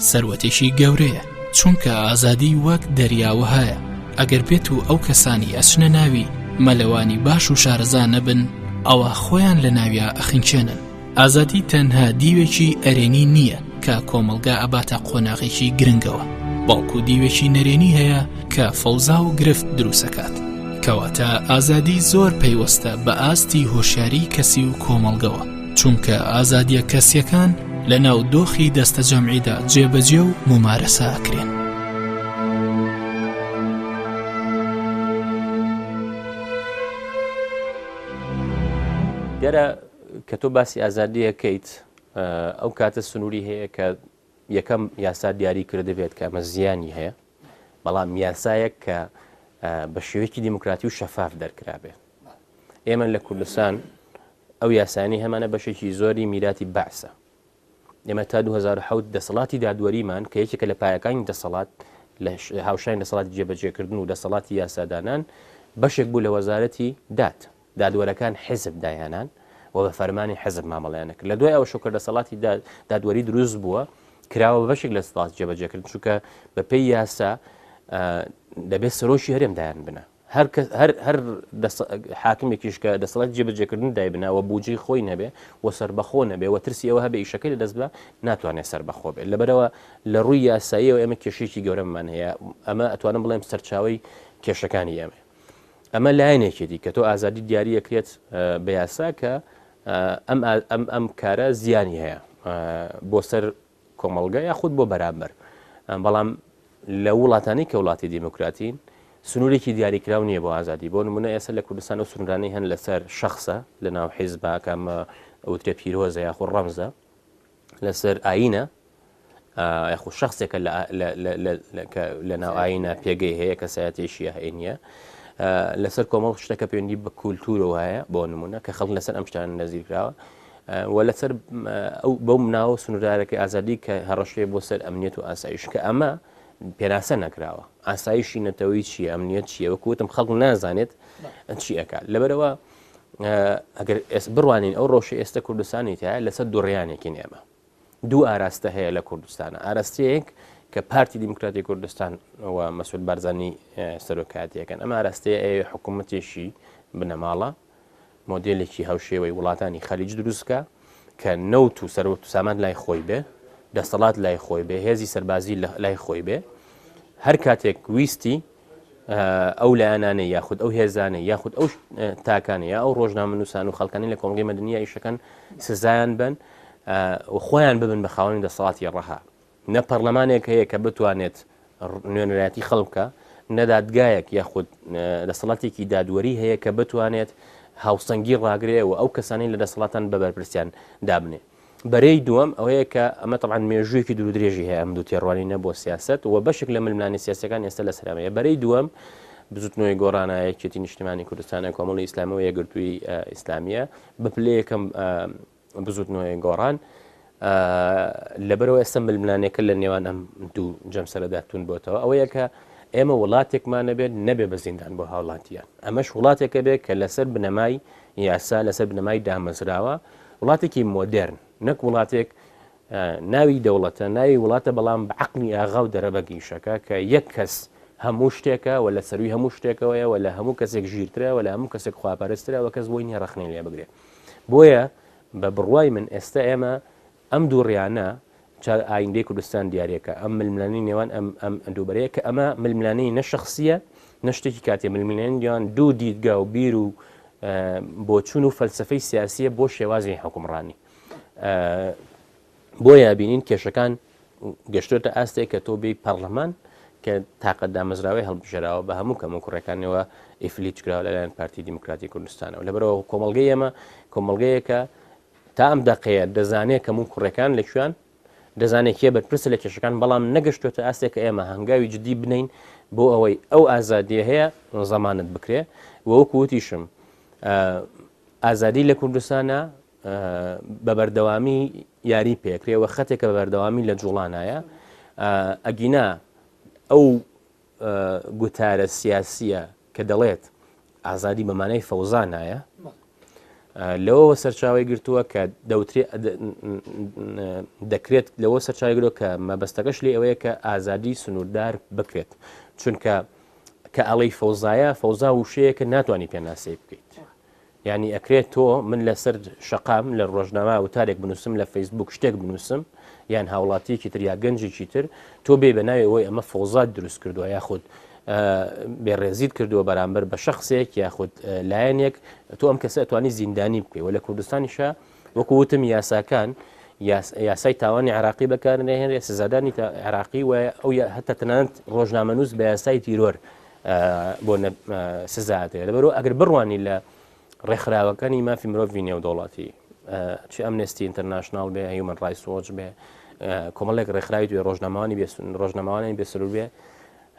A: سەروەتێکی گەورەیە، چونکە ئازادی وەک دەریا وەهایە، ئەگەر بێت و ئەو کەسانی ئەچنە ناوی مەلەوانی باش و شارەزا نەبن، ئەوا خۆیان لە ناویا ئەخنکێنن. ئازادی تەنها دیوێکی ئەرێنی نییە کە کۆمەڵگا ئەباتە قۆناغێکی گرنگەوە، بەڵکو دیوێکی نەرێنی هەیە کە فەوزا و گرفت دروستەکات. کەواتە ئازادی زۆر پەیوەستە بە ئاستی هۆشیاری کەسی و کۆمەڵگەوە، چونکە ئازادیە کەسیەکان لە ناو دۆخی دەستەجەمعیدا جێبەجێ و مومارەسە ئەکرێن.
B: دیارە کە تۆ باسی ئازادی ئەکەیت ئەو کاتە سنووری هەیە کە یەکەم یاسا دیاری کردبێت کە ئەمە زیانی هەیە بەڵام یاسایەک کە بە شێوەیەکی دیموکراتی و شەفاف دەرکرابێت ئێمە لە کوردستان ئەو یاسانی هەمانە بەشێکی زۆری میراتی بەعسە ئێمە تا 2007 دەسەڵاتی دادوەریمان کە یەکێکە لە پایەکانی دەسەڵات لە هاوشانی دەسەڵاتی جێبەجێکردن و دەسەڵاتی یاسادانان بەشێک بوو لە وەزارەتی داد دادوەرەکان حیزب دایانان و بە فەرمانی حیزب مامەڵەیان نەکرد. لە دوای ئەوەشەوە کە دەسەڵاتی دادوەری دروست بووە، کراوە بە بەشێک لە دەسەڵاتی جێبەجێکردن، چونکە بەپێی یاسا دەبێت سەرۆکی هەرێم دایان بنا. هەر هەر هەر حاکمێکیش کە دەسەڵاتی جێبەجێکردن دایبنا و بودجەی خۆی نەبێ و سەربەخۆ نەبێ و ترسی ئەوە هەبێ ئیشەکەی لەدەست بە ناتوانێت سەربەخۆ بێت. لەبەرەوە لە ڕووی یاساییەوە ئێمە کێشەیەکی گەورەمان هەیە. ئەمە ئەتوانم بڵێم سەرچاوەی کێشەکانی ئێمەیە. ئەمە لایەنێکێتی کە تۆ ئازادی دیاری ئەکرێت بە یاسا کە ئەم ئەم ئەم کارە زیانی هەیە بۆ سەر کۆمەڵگە یاخود بۆ بەرامبەر بەڵام لە وڵاتانی کە وڵاتی دیموکراتین سنوورێکی دیاریکراو نییە بۆ ئازادی بۆ نمونە ئێستا لە کوردستان و سنوورانەی هەن لەسەر شخصە لە ناو حیزبا کامە ئەوترێ پیرۆزە یاخود ڕەمزە لەسەر ئاینە یاخود شخصێکە لە ناو ئاینە پێگەی هەیە کەسایەتێکی ئاینیە لەسەر کۆمەڵ شتەکە پەیوەندی بە کولتورەوە هەیە بۆ نمونە کە خەڵک لەسەر ئەم شتانە نەزیر کراوە و لەسەر ئەو بەو ناوە سنووردارەکەی ئازادی کە هەڕەشەیە بۆ سەر ئەمنیەت و ئاسایش کە ئەمە پێناسە نەکراوە ئاسایشی نەتەوەی چییە ئەمنیەت چییە وەکو وتم خەڵک نازانێت چی ئەکات لەبەرەوە ئەگەر ئێس بڕوانین ئەو ڕۆژی ئێستا کوردستانی تایە لەسەر دوڕیانێکین ئێمە دوو ئاراستە هەیە لە کوردستانە ئاراستەیەک کە پارتی دیموکراتی کوردستان و مەسعود بارزانی سەرۆکایەتیەکەن ئەم ئاراستەیە ئەیەوێ حکوومەتێکی بنەماڵە مۆدێلێکی هاوشێوەی وڵاتانی خەلیج دروستکە کە نەوت و سەروەت و سامان لای خۆی بێ دەسەڵات لای خۆی بێ هێزی سەربازی لای خۆی بێ هەر کاتێک ویستی ئەو لایەنانەی یاخود ئەو هێزانەی یاخود ئەو تاکانە یا ئەو ڕۆژنامەنووسان و خەڵکانی لە کۆمەڵگەی مەدەنیە ئیشەکەن سزایان بن و خۆیان ببن بە خاوەنی دەسەڵاتی ڕەها نە پەرلەمانێک هەیە کە بتوانێت نوێنەرایەتی خەڵک بکە نە دادگایەک یاخود دەسەڵاتێکی دادوەری هەیە کە بتوانێت هاوسەنگی ڕاگرێ و ئەو کەسانی لە دەسەڵاتان بە بەرپرسیان دابنێ. بەرەی دووەم ئەوەیە کە ئەمە تەبعەن مێژوویەکی دوور و درێژی هەیە ئەم دوو تێڕوانینە بۆ سیاسەت و بەشێک لە ململانێ سیاسیەکان ئێستا لەسەر ئەمەیە. بەرەی دووەم بزوتنەوەی گۆڕانە، یەکێتی نیشتیمانی کوردستانە، کۆمەڵی ئیسلامی و یەکگرتووی ئیسلامیە، بە پلەی یەکەم بزوتنەوەی گۆڕان. لەبەرەوە ئێستا ململانێکە لە نێوان ئەم دوو جەمسەرەدا توند بۆتەوە ئەوەیە کە ئێمە وڵاتێکمان نەبێت نەبێ بە زیندان بۆ هاوڵاتیان ئەمەش وڵاتێکە بێت کە لەسەر بنەمای یاسا لەسەر بنەمای دامەزراوە وڵاتێکی مۆدێرن نەک وڵاتێک ناوی دەوڵەتە ناوی وڵاتە بەڵام بە عەقڵی ئاغا و دەرەبەگ ئیشەکە کە یەک کەس هەموو شتێکە و لە سەروی هەموو شتێکەوەیە و لە هەموو کەسێک ژیرترە و لە هەموو کەسێک خواپەرسترە و کەس بۆی نییە ڕەخنەی لێ بگرێ بۆیە بە بڕوای من ئێستا ئێمە ئەم دووڕیانە چا ئایندەی کوردستان دیارەکە ئەم ململانێی نێوان ئەم ئەم دوو بەرەیە کە ئەمە ململانێی نە شخصیە نە شتێکی کاتێ ململانێی نێوان دوو دیدگا و بیر و بۆچوون و فەلسفەی سیاسیە بۆ شێوازی حکومڕانی بۆیە بینین کێشەکان گەشتۆتە ئاستێک کە تۆ بێی پەرلەمان کە تاقە دامەزراوەی هەڵبژێراوە بە هەموو کەم و کوڕەکانەوە ئیفلیج کراوە لەلایەن پارتی دیموکراتی کوردستانەوە لەبەرەوە کۆمەڵگەی ئێمە کۆمەڵگەیەکە تا ئەم دەقەیە دەزانێ کەم و کوڕەکان لە کوێن دەزانێت کێ بەرپرسە لە کێشەکان، بەڵام نەگەشتووەتە ئاستێک کە ئێمە هەنگاوی جدی بنێین بۆ ئەوەی ئەو ئازادییە هەیە زەمانەت بکرێ و وەکو وتیشم ئازادی لە کوردستانە بە بەردەوامی یاری پێکرێ و خەتێکە بە بەردەوامی لە جوڵانایە ئەگینا ئەو گوتارە سیاسیە کە دەڵێت ئازادی بە مانای فەوزا نایە لەوەوە سەرچاوی گرتووە کە دەوترێ دەکرێت لەوە سەرچاوی گرۆ کە مەبەستەکەش لێ ئەوەیە کە ئازادی سنووردار بکرێت چونکە کە ئەڵەی فەوزایە فەوزا وشەیەکە ناتوانانی پێناسەی بکەیت یانی ئەکرێت تۆ من لەسەر شەقام لە ڕۆژنامە وتارێک بنووسم لە فەیسبوک شتێک بنووسم یان هاوڵاتیەکی تر یا گەنجێکی تر تۆ بێ بە ناوی ئەوەی ئەمە فەوزات دروست کردووە یاخود بێڕێزیت کردووە بەرامبەر بە شخصێک یاخود لایەنێک تۆ ئەم کەسە توانی زیندانی بکەی و لە کوردستانیشە وەکو وتم یاساکان یاسای تاوانی عراقی بەکارنەهێنرێ سزادانی عراقی و ئەو هەتا تەنانەت ڕۆژنامەنووس بە یاسای تیرۆر بۆ سزا دەدرێت لەبەرئەوە ئەگەر بڕوانی لە ڕێکخراوەکانی مافی مرۆڤی نێودەوڵەتی چ ئەمنستی ئینتەرناشناڵ بێ هیومن ڕایتس وۆچ بێ کۆمەڵێک ڕێکخراوی دوێ ڕۆژنامەوانی بێ ڕۆژنامەوانی بێ سنوور بێ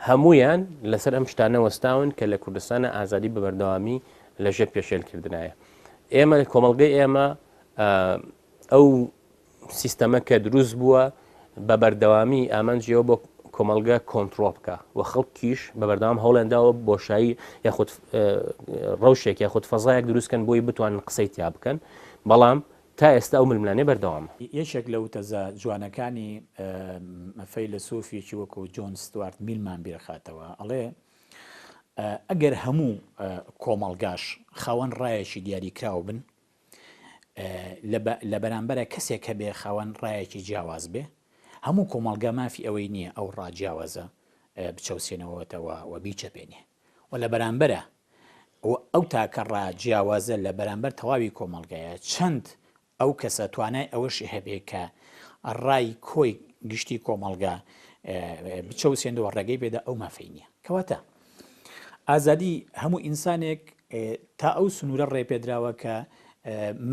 B: هەمویان لەسەر ئەم شتانە وەستاون کە لە کوردستانە ئازادی بە بەردەوامی لەژێر پێشێلکردنایە ئێمە کۆمەڵگەی ئێمە ئەو سیستەمە کە دروست بووە بە بەردەوامی ئامانجیەوە بۆ کۆمەڵگە کۆنترۆڵ بکە و خەڵکیش بە بەردەوام هەوڵیان داوە بۆشایی یاخود ڕەوشێک یاخود فەزایەک دروستکەن بۆی بتوانن قسەی تیا بکەن بەڵام تا ئێستا ئەو ململانێ بەردەوامە.
C: یەکێک لە وتەزا جوانەکانی فەیلەسوفێکی وەکو جۆن ستوارت میلمان بیرخاتەوە ئەڵێ ئەگەر هەموو کۆمەڵگاش خاوەن ڕایەکی دیاریکراو بن لە بەرامبەرە کەسێک هەبێ خاوەن ڕایەکی جیاواز بێ، هەموو کۆمەڵگا مافی ئەوەی نییە ئەو ڕا جیاوازە بچەوسێنەوەتەوە و بیچەپێنێ و لە بەرامبەرە ئەو تاکە ڕا جیاوازە لە بەرامبەر تەواوی کۆمەڵگایە چەند ئەو کەسە توانای ئەوەشی هەبێ کە ڕای کۆی گشتی کۆمەڵگا بچەوسێنەوە ڕێگەی پێدا ئەو مافەی نییە. کەواتە ئازادی هەموو ئینسانێک تا ئەو سنوورە ڕێپێدراوە کە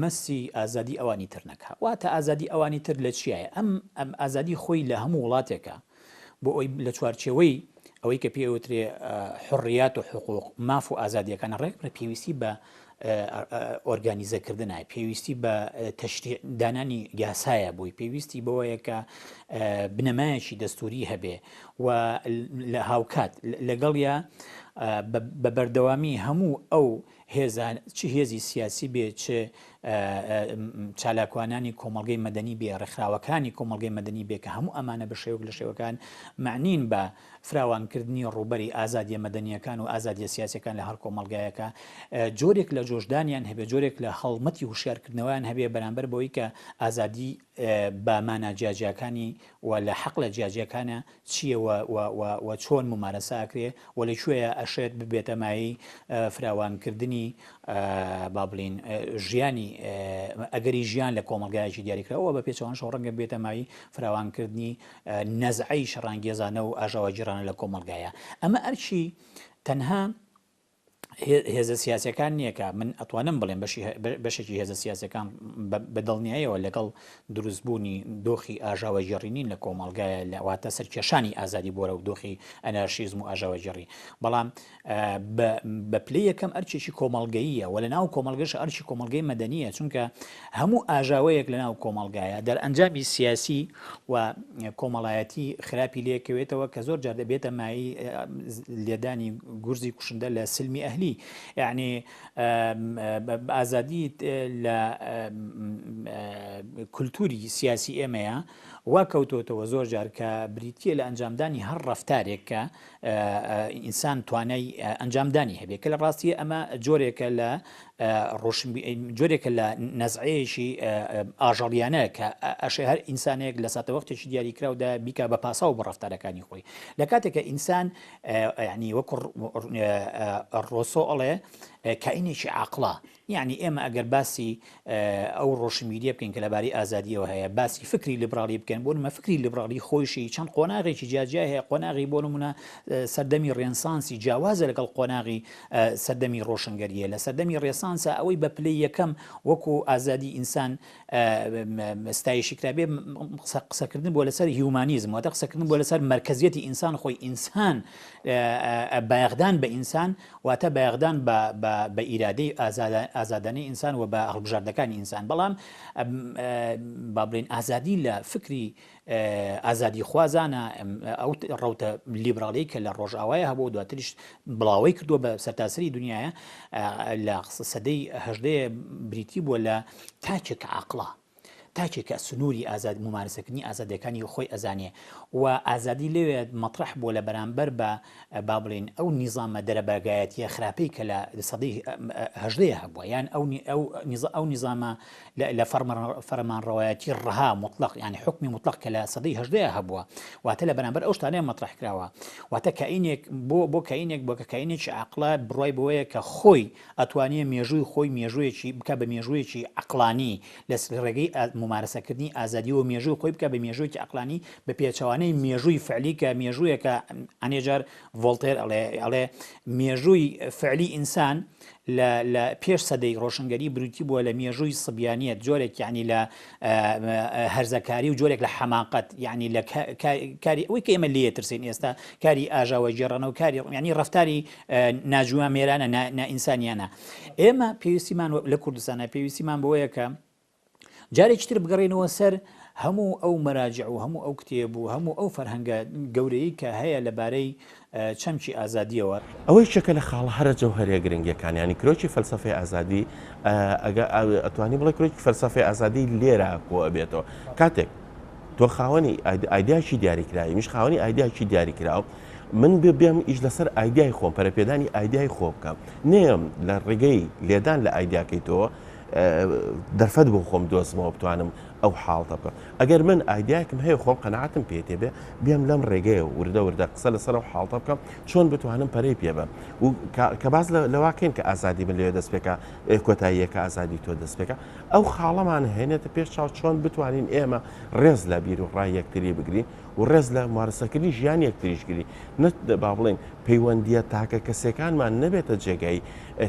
C: مەسی ئازادی ئەوانی تر نەکا. واتە ئازادی ئەوانی تر لە چیایە؟ ئەم ئەم ئازادی خۆی لە هەموو وڵاتێکە بۆ ئەوی لە چوارچێوەی ئەوەی کە پێی ئەوترێ حڕیات و حقوق ماف و ئازادیەکان ڕێک بە پێویستی بە ئۆرگانیزەکردنە پێویستی بە تەشریع دانانی یاسایە بۆی پێویستی بەوەیە کە بنەمایەکی دەستوری هەبێ و لە هاوکات لەگەڵیا بە بەردەوامی هەموو ئەو هێزان چ هێزی سیاسی بێ چ چالاکوانانی کۆمەڵگەی مەدەنی بێ ڕێکخراوەکانی کۆمەڵگەی مەدەنی بێ کە هەموو ئەمانە بە شێوەک لە شێوەکان مەعنین بە فراوانکردنی ڕووبەری ئازادیە مەدەنیەکان و ئازادیە سیاسیەکان لە هەر کۆمەڵگایەکا جۆرێک لە جۆشدانیان هەبێ جۆرێک لە هەڵمەتی هوشیارکردنەوەیان هەبێ بەرامبەر بەوەی کە ئازادی بە مانا جیاجیاکانی و لە حەقلە جیاجیاکانە چییە و و و و چۆن مومارەسە ئەکرێ و لە کوێیە ئەشێت ببێتە مایەی فراوانکردنی با بڵێین ژیانی ئەگەری ژیان لە کۆمەڵگایەکی دیاریکراوە و بە پێچەوانەشەوە ڕەنگە ببێتە مایەی فراوانکردنی نەزعەی شەڕانگێزانە و ئاژاوەگێڕانە لە کۆمەڵگایە. ئەمە ئەرکی تەنها هێزە سیاسەکان نییە کە من ئەتوانم بڵێم بەشی بەشێکی هێزە سیاسەکان بە دڵنیایەوە لەگەڵ دروستبوونی دۆخی ئاژاوەگێڕی نین لە کۆمەڵگایە لە واتە سەرکێشانی ئازادی بۆرە و دۆخی ئەنارشیزم و ئاژاوەگێڕی بەڵام بە پلەی یەکەم ئەرکێکی کۆمەڵگەییە و لەناو کۆمەڵگەش ئەرکی کۆمەڵگەی مەدەنییە، چونکە هەموو ئاژاوەیەک لەناو کۆمەڵگایە دەرئەنجامی سیاسی و کۆمەڵایەتی خراپی لێکەوێتەوە کە زۆر جار دەبێتە مایەی لێدانی گورزی کوشندە لە سلمی ئەهلی یعنی ئازادی لە کولتوری سیاسی ئێمەیە وا کەوتۆتەوە زۆر جار کە بریتییە لە ئەنجامدانی هەر ڕەفتارێک کە ئینسان توانای ئەنجامدانی هەبێ کە لە ڕاستیە ئەمە جۆرێکە لە جۆرێکە لە نەزعەیەکی ئاژەڵیانە کە ئەشێ هەر ئینسانێک لە ساتەوەختێکی دیاریکراودا بیکا بە پاساو بە ڕەفتارەکانی خۆی لە کاتێک کە ئینسان یعنی وەکو ڕۆسۆ ئەڵێ کائینێکی عاقڵە یەعنی ئێمە ئەگەر باسی ئەو ڕۆشنبیریە بکەین کە لەبارەی ئازادیەوە هەیە، باسی فکری لیبراڵی بکەین، بۆ نمونە فکری لیبراڵی خۆیشی چەند قۆناغێکی جیاجیای هەیە، قۆناغی بۆ نمونە سەردەمی ڕێنسانسی جیاوازە لەگەڵ قۆناغی سەردەمی ڕۆشنگەریە. لە سەردەمی ڕێسانسا ئەوەی بە پلەی یەکەم وەکو ئازادی ئینسان ستایشی کرابێ قسەکردن بۆ لەسەر هیومانیزم، واتە قسەکردن بۆ لەسەر مەرکەزیەتی ئینسان خۆی، ئینسان بایەخدان بە ئینسان واتە بایەخدان بە. بە بە ئیرادەی ئازادانەی ئینسان و بە هەڵبژاردەکانی ئینسان بەڵام با بڵێین ئازادی لە فکری ئازادیخوازانە ئەو ڕەوتە لیبراڵی کە لە ڕۆژئاوایە هەبوو دواتریش بڵاوەی کردووە بە سەرتاسەری دنیاە لە سەدەی هەژدەیە بریتی بووە لە تاکێک عاقڵە تاکێک کە سنووری ئازاد مومارەسەکردنی ئازادیەکانی خۆی ئەزانێ و ئازادی لەوێ مەترەح بووە لە بەرامبەر بە با بڵێین ئەو نیزامە دەرەبەگایەتیە خراپەی کە لە سەدەی هەژدەیە هەبووە یان ئەو ئەو ئەو نیزامە لە فەرمانڕەوایەتی ڕەها موتڵەق یانی حوکمی موتڵەق کە لە سەدەی هەژدەیە هەبووە واتە لە بەرامبەر ئەو شتانەیە مەترەح کراوە واتە کائینێک بۆ بۆ کائینێک بۆ کە کائینێکی عاقڵە بڕوای بەوەیە کە خۆی ئەتوانێ مێژووی خۆی مێژوویەکی بکا بە مێژوویەکی عەقڵانی لە ڕێگەی مومارەسەکردنی ئازادیەوە مێژووی خۆی بکا بە مێژوویەکی عەقڵانی بە پێچەوانەی مێژووی فعلی کە مێژوویەکە هەنێ جار ڤۆڵتێر ئەڵێ ئەڵێ مێژووی فعلی ئینسان لە لە پێش سەدەی ڕۆشنگەری بریتی بووە لە مێژووی سبیانیەت جۆرێک یعنی لە هەرزەکاری و جۆرێک لە حەماقەت یعنی لە کاری ئەوەی کە ئێمە لێ ترسین ئێستا کاری ئاژاوەگێڕانە و کاری یعنی ڕەفتاری ناجوامێرانە، نائینسانیانە. ئێمە پێویستیمان لە کوردستانە پێویستیمان بەوەیە کە جارێکی تر بگەڕێینەوە سەر هەموو ئەو مەراجع و هەموو ئەو کتێب و هەموو ئەو فەرهەنگە گەورەی کە هەیە لەبارەی چەمکی ئازادیەوە.
D: ئەوە یەکێکە لە خاڵە هەرە جەوهەریە گرنگەکان، یانی کرۆکی فەلسەفەی ئازادی، ئەگە ئەتوانی بڵێ کرۆکی فەلسەفەی ئازادی لێرە کۆ ئەبێتەوە. کاتێک تۆ خاوەنی ئایدیایەکی دیاریکراوی، منیش خاوەنی ئایدیایەکی دیاریکراو، من بێم ئیش لەسەر ئایدیای خۆم پەرەپێدانی ئایدیای خۆ بکەم نێم لە ڕێگەی لێدان لە ئایدیاکەی تۆ دەرفەت بۆ خۆم دۆزمەوە بتوانم ئەو حاڵتە بکەم ئەگەر من ئایدیایەکم هەیە خۆم قەناعەتم پێ تێبێ بێم لەم ڕێگەیە وردە وردە قسە لەسەر ئەو حاڵتە بکەم چۆن بتوانم پەرەی پێ بەم و کە باس لەواکەین کە ئازادی من لەوێ دەست پێکە کۆتاییەکە ئازادی تۆ دەست پێکە ئەو خاڵەمان هێنێتە پێش چاو چۆن بتوانین ئێمە ڕێز لە بیر و ڕای یەکتری بگرین و ڕێز لە مارەسەکردنی ژیانی یەکتریش گرین، نە با بڵێین پەیوەندییە تاکە کەسیەکانمان نەبێتە جێگای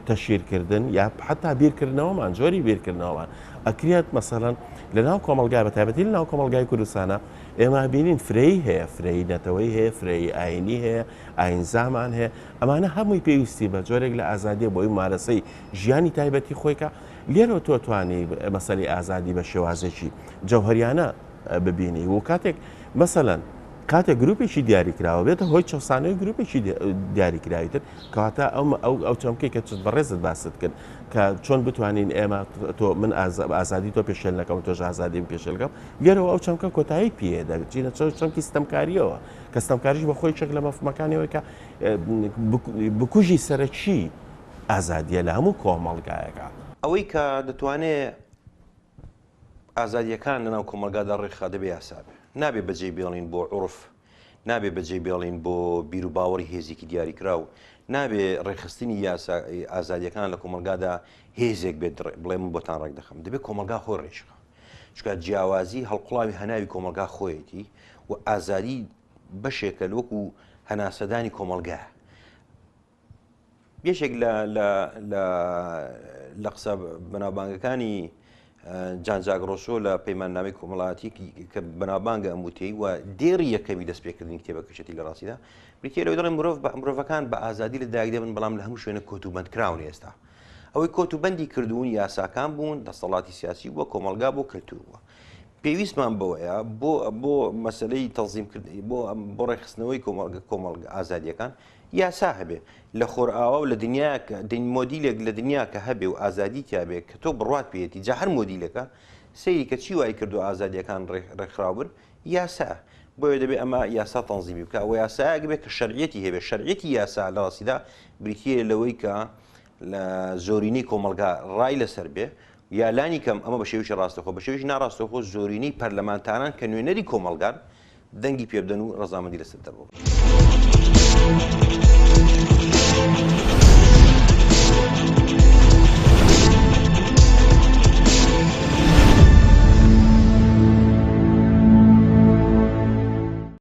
D: تەشهیرکردن یا حتا بیرکردنەوەمان جۆری بیرکردنەوەمان ئەکرێت مەسەلەن لە ناو کۆمەڵگای بە تایبەتی لە ناو کۆمەڵگای کوردستانە ئێمە بینین فرەیی هەیە فرەیی نەتەوەی هەیە فرەیی ئاینی هەیە ئاینزامان هەیە ئەمانە هەمووی پێویستی بە جۆرێک لە ئازادیە بۆی مارەسەی ژیانی تایبەتی خۆیکە لێرەوە تۆ توانی مەسەلی ئازادی بە شێوازێکی جەوهریانە ببینی و کاتێک مەسەلەن کاتێک گروپێکی دیاریکراوە بێتە هۆی چەسانەوەی گروپێکی دیاریکراوی تر کەواتە ئەو ئەو ئەو چەمکەی کە چت بەڕێزت باست کرد کە چۆن بتوانین ئێمە تۆ من ئازادی تۆ پێشێل نەکەم تۆش ئازادیم پێشێل بکەم لێرەوە ئەو چەمکە کۆتایی پێ دەچینە چەمکی ستەمکاریەوە کە ستەمکاریش بە خۆی چەک لە مەفهومەکانیەوەی کە بکوژی سەرەکی ئازادیە لە هەموو کۆمەڵگایەکە.
E: ئەوەی کە دەتوانێ ئازادییەکان لەناو کۆمەڵگادا ڕێکخا دەبێ یاسا بێ. نابێ بەجێی بێڵین بۆ عورف، نابێ بەجێی بێڵین بۆ بیروباوەڕی هێزێکی دیاریکراو، نابێ ڕێکخستنی یاسا ئازادییەکان لە کۆمەڵگادا هێزێک بێت بڵێ من بۆتان ڕێک دەخەم. دەبێ کۆمەڵگا خۆی ڕێکخا. چونکە جیاوازی هەڵقوڵاوی هەناوی کۆمەڵگا خۆیەتی و ئازادی بەشێکە وەکو هەناسەدانی کۆمەڵگایە. یەکێک لە لە لە لە قسە بەناوبانگەکانی جان جاک ڕۆسۆ لە پەیماننامەی کۆمەڵایەتی کە بەناوبانگە ئەم وتەی و دێڕی یەکەمی دەستپێکردنی کتێبەکەشێتی لە ڕاستیدا بریتییە لەوەی دەڵێن مرۆڤ بە مرۆڤەکان بە ئازادی لە دایک دەبن بەڵام لە هەموو شوێنە کۆت و بەند کراون ئێستا ئەوەی کۆت و بەندی کردوون یاساکان بوون دەسەڵاتی سیاسی بووە کۆمەڵگا بۆ کەلتور بووە پێویستمان بەوەیە بۆ بۆ مەسلەی تەنزیمکردن بۆ بۆ ڕێکخستنەوەی کۆمەڵگە کۆمەڵگە ئازادیەکان یاسا هەبێ لە خۆرئاوا و لە دنیا کە مۆدیلێک لە دنیا کە هەبێ و ئازادی تیا بێ کە تۆ بڕوات پێیەتی جا هەر مۆدیلێکە سەیری کە چی وای کردو ئازادیەکان ڕێکخراو بن یاسا بۆیە دەبێ ئەمە یاسا تەنزیمی بکە و یاسایەک بێ کە شەرعیەتی هەبێ شەرعیەتی یاسا لە ڕاستیدا بریتییە لەوەی کە لە زۆرینەی کۆمەڵگا ڕای لەسەر بێ یا لانی کەم ئەمە بە شێوەیەکی ڕاستەخۆ بە شێوەیەکی ناڕاستەخۆ زۆرینەی پەرلەمانتاران کە نوێنەری کۆمەڵگان دەنگی پێ بدەن و ڕەزامەندی لەسەر دەرببڕن.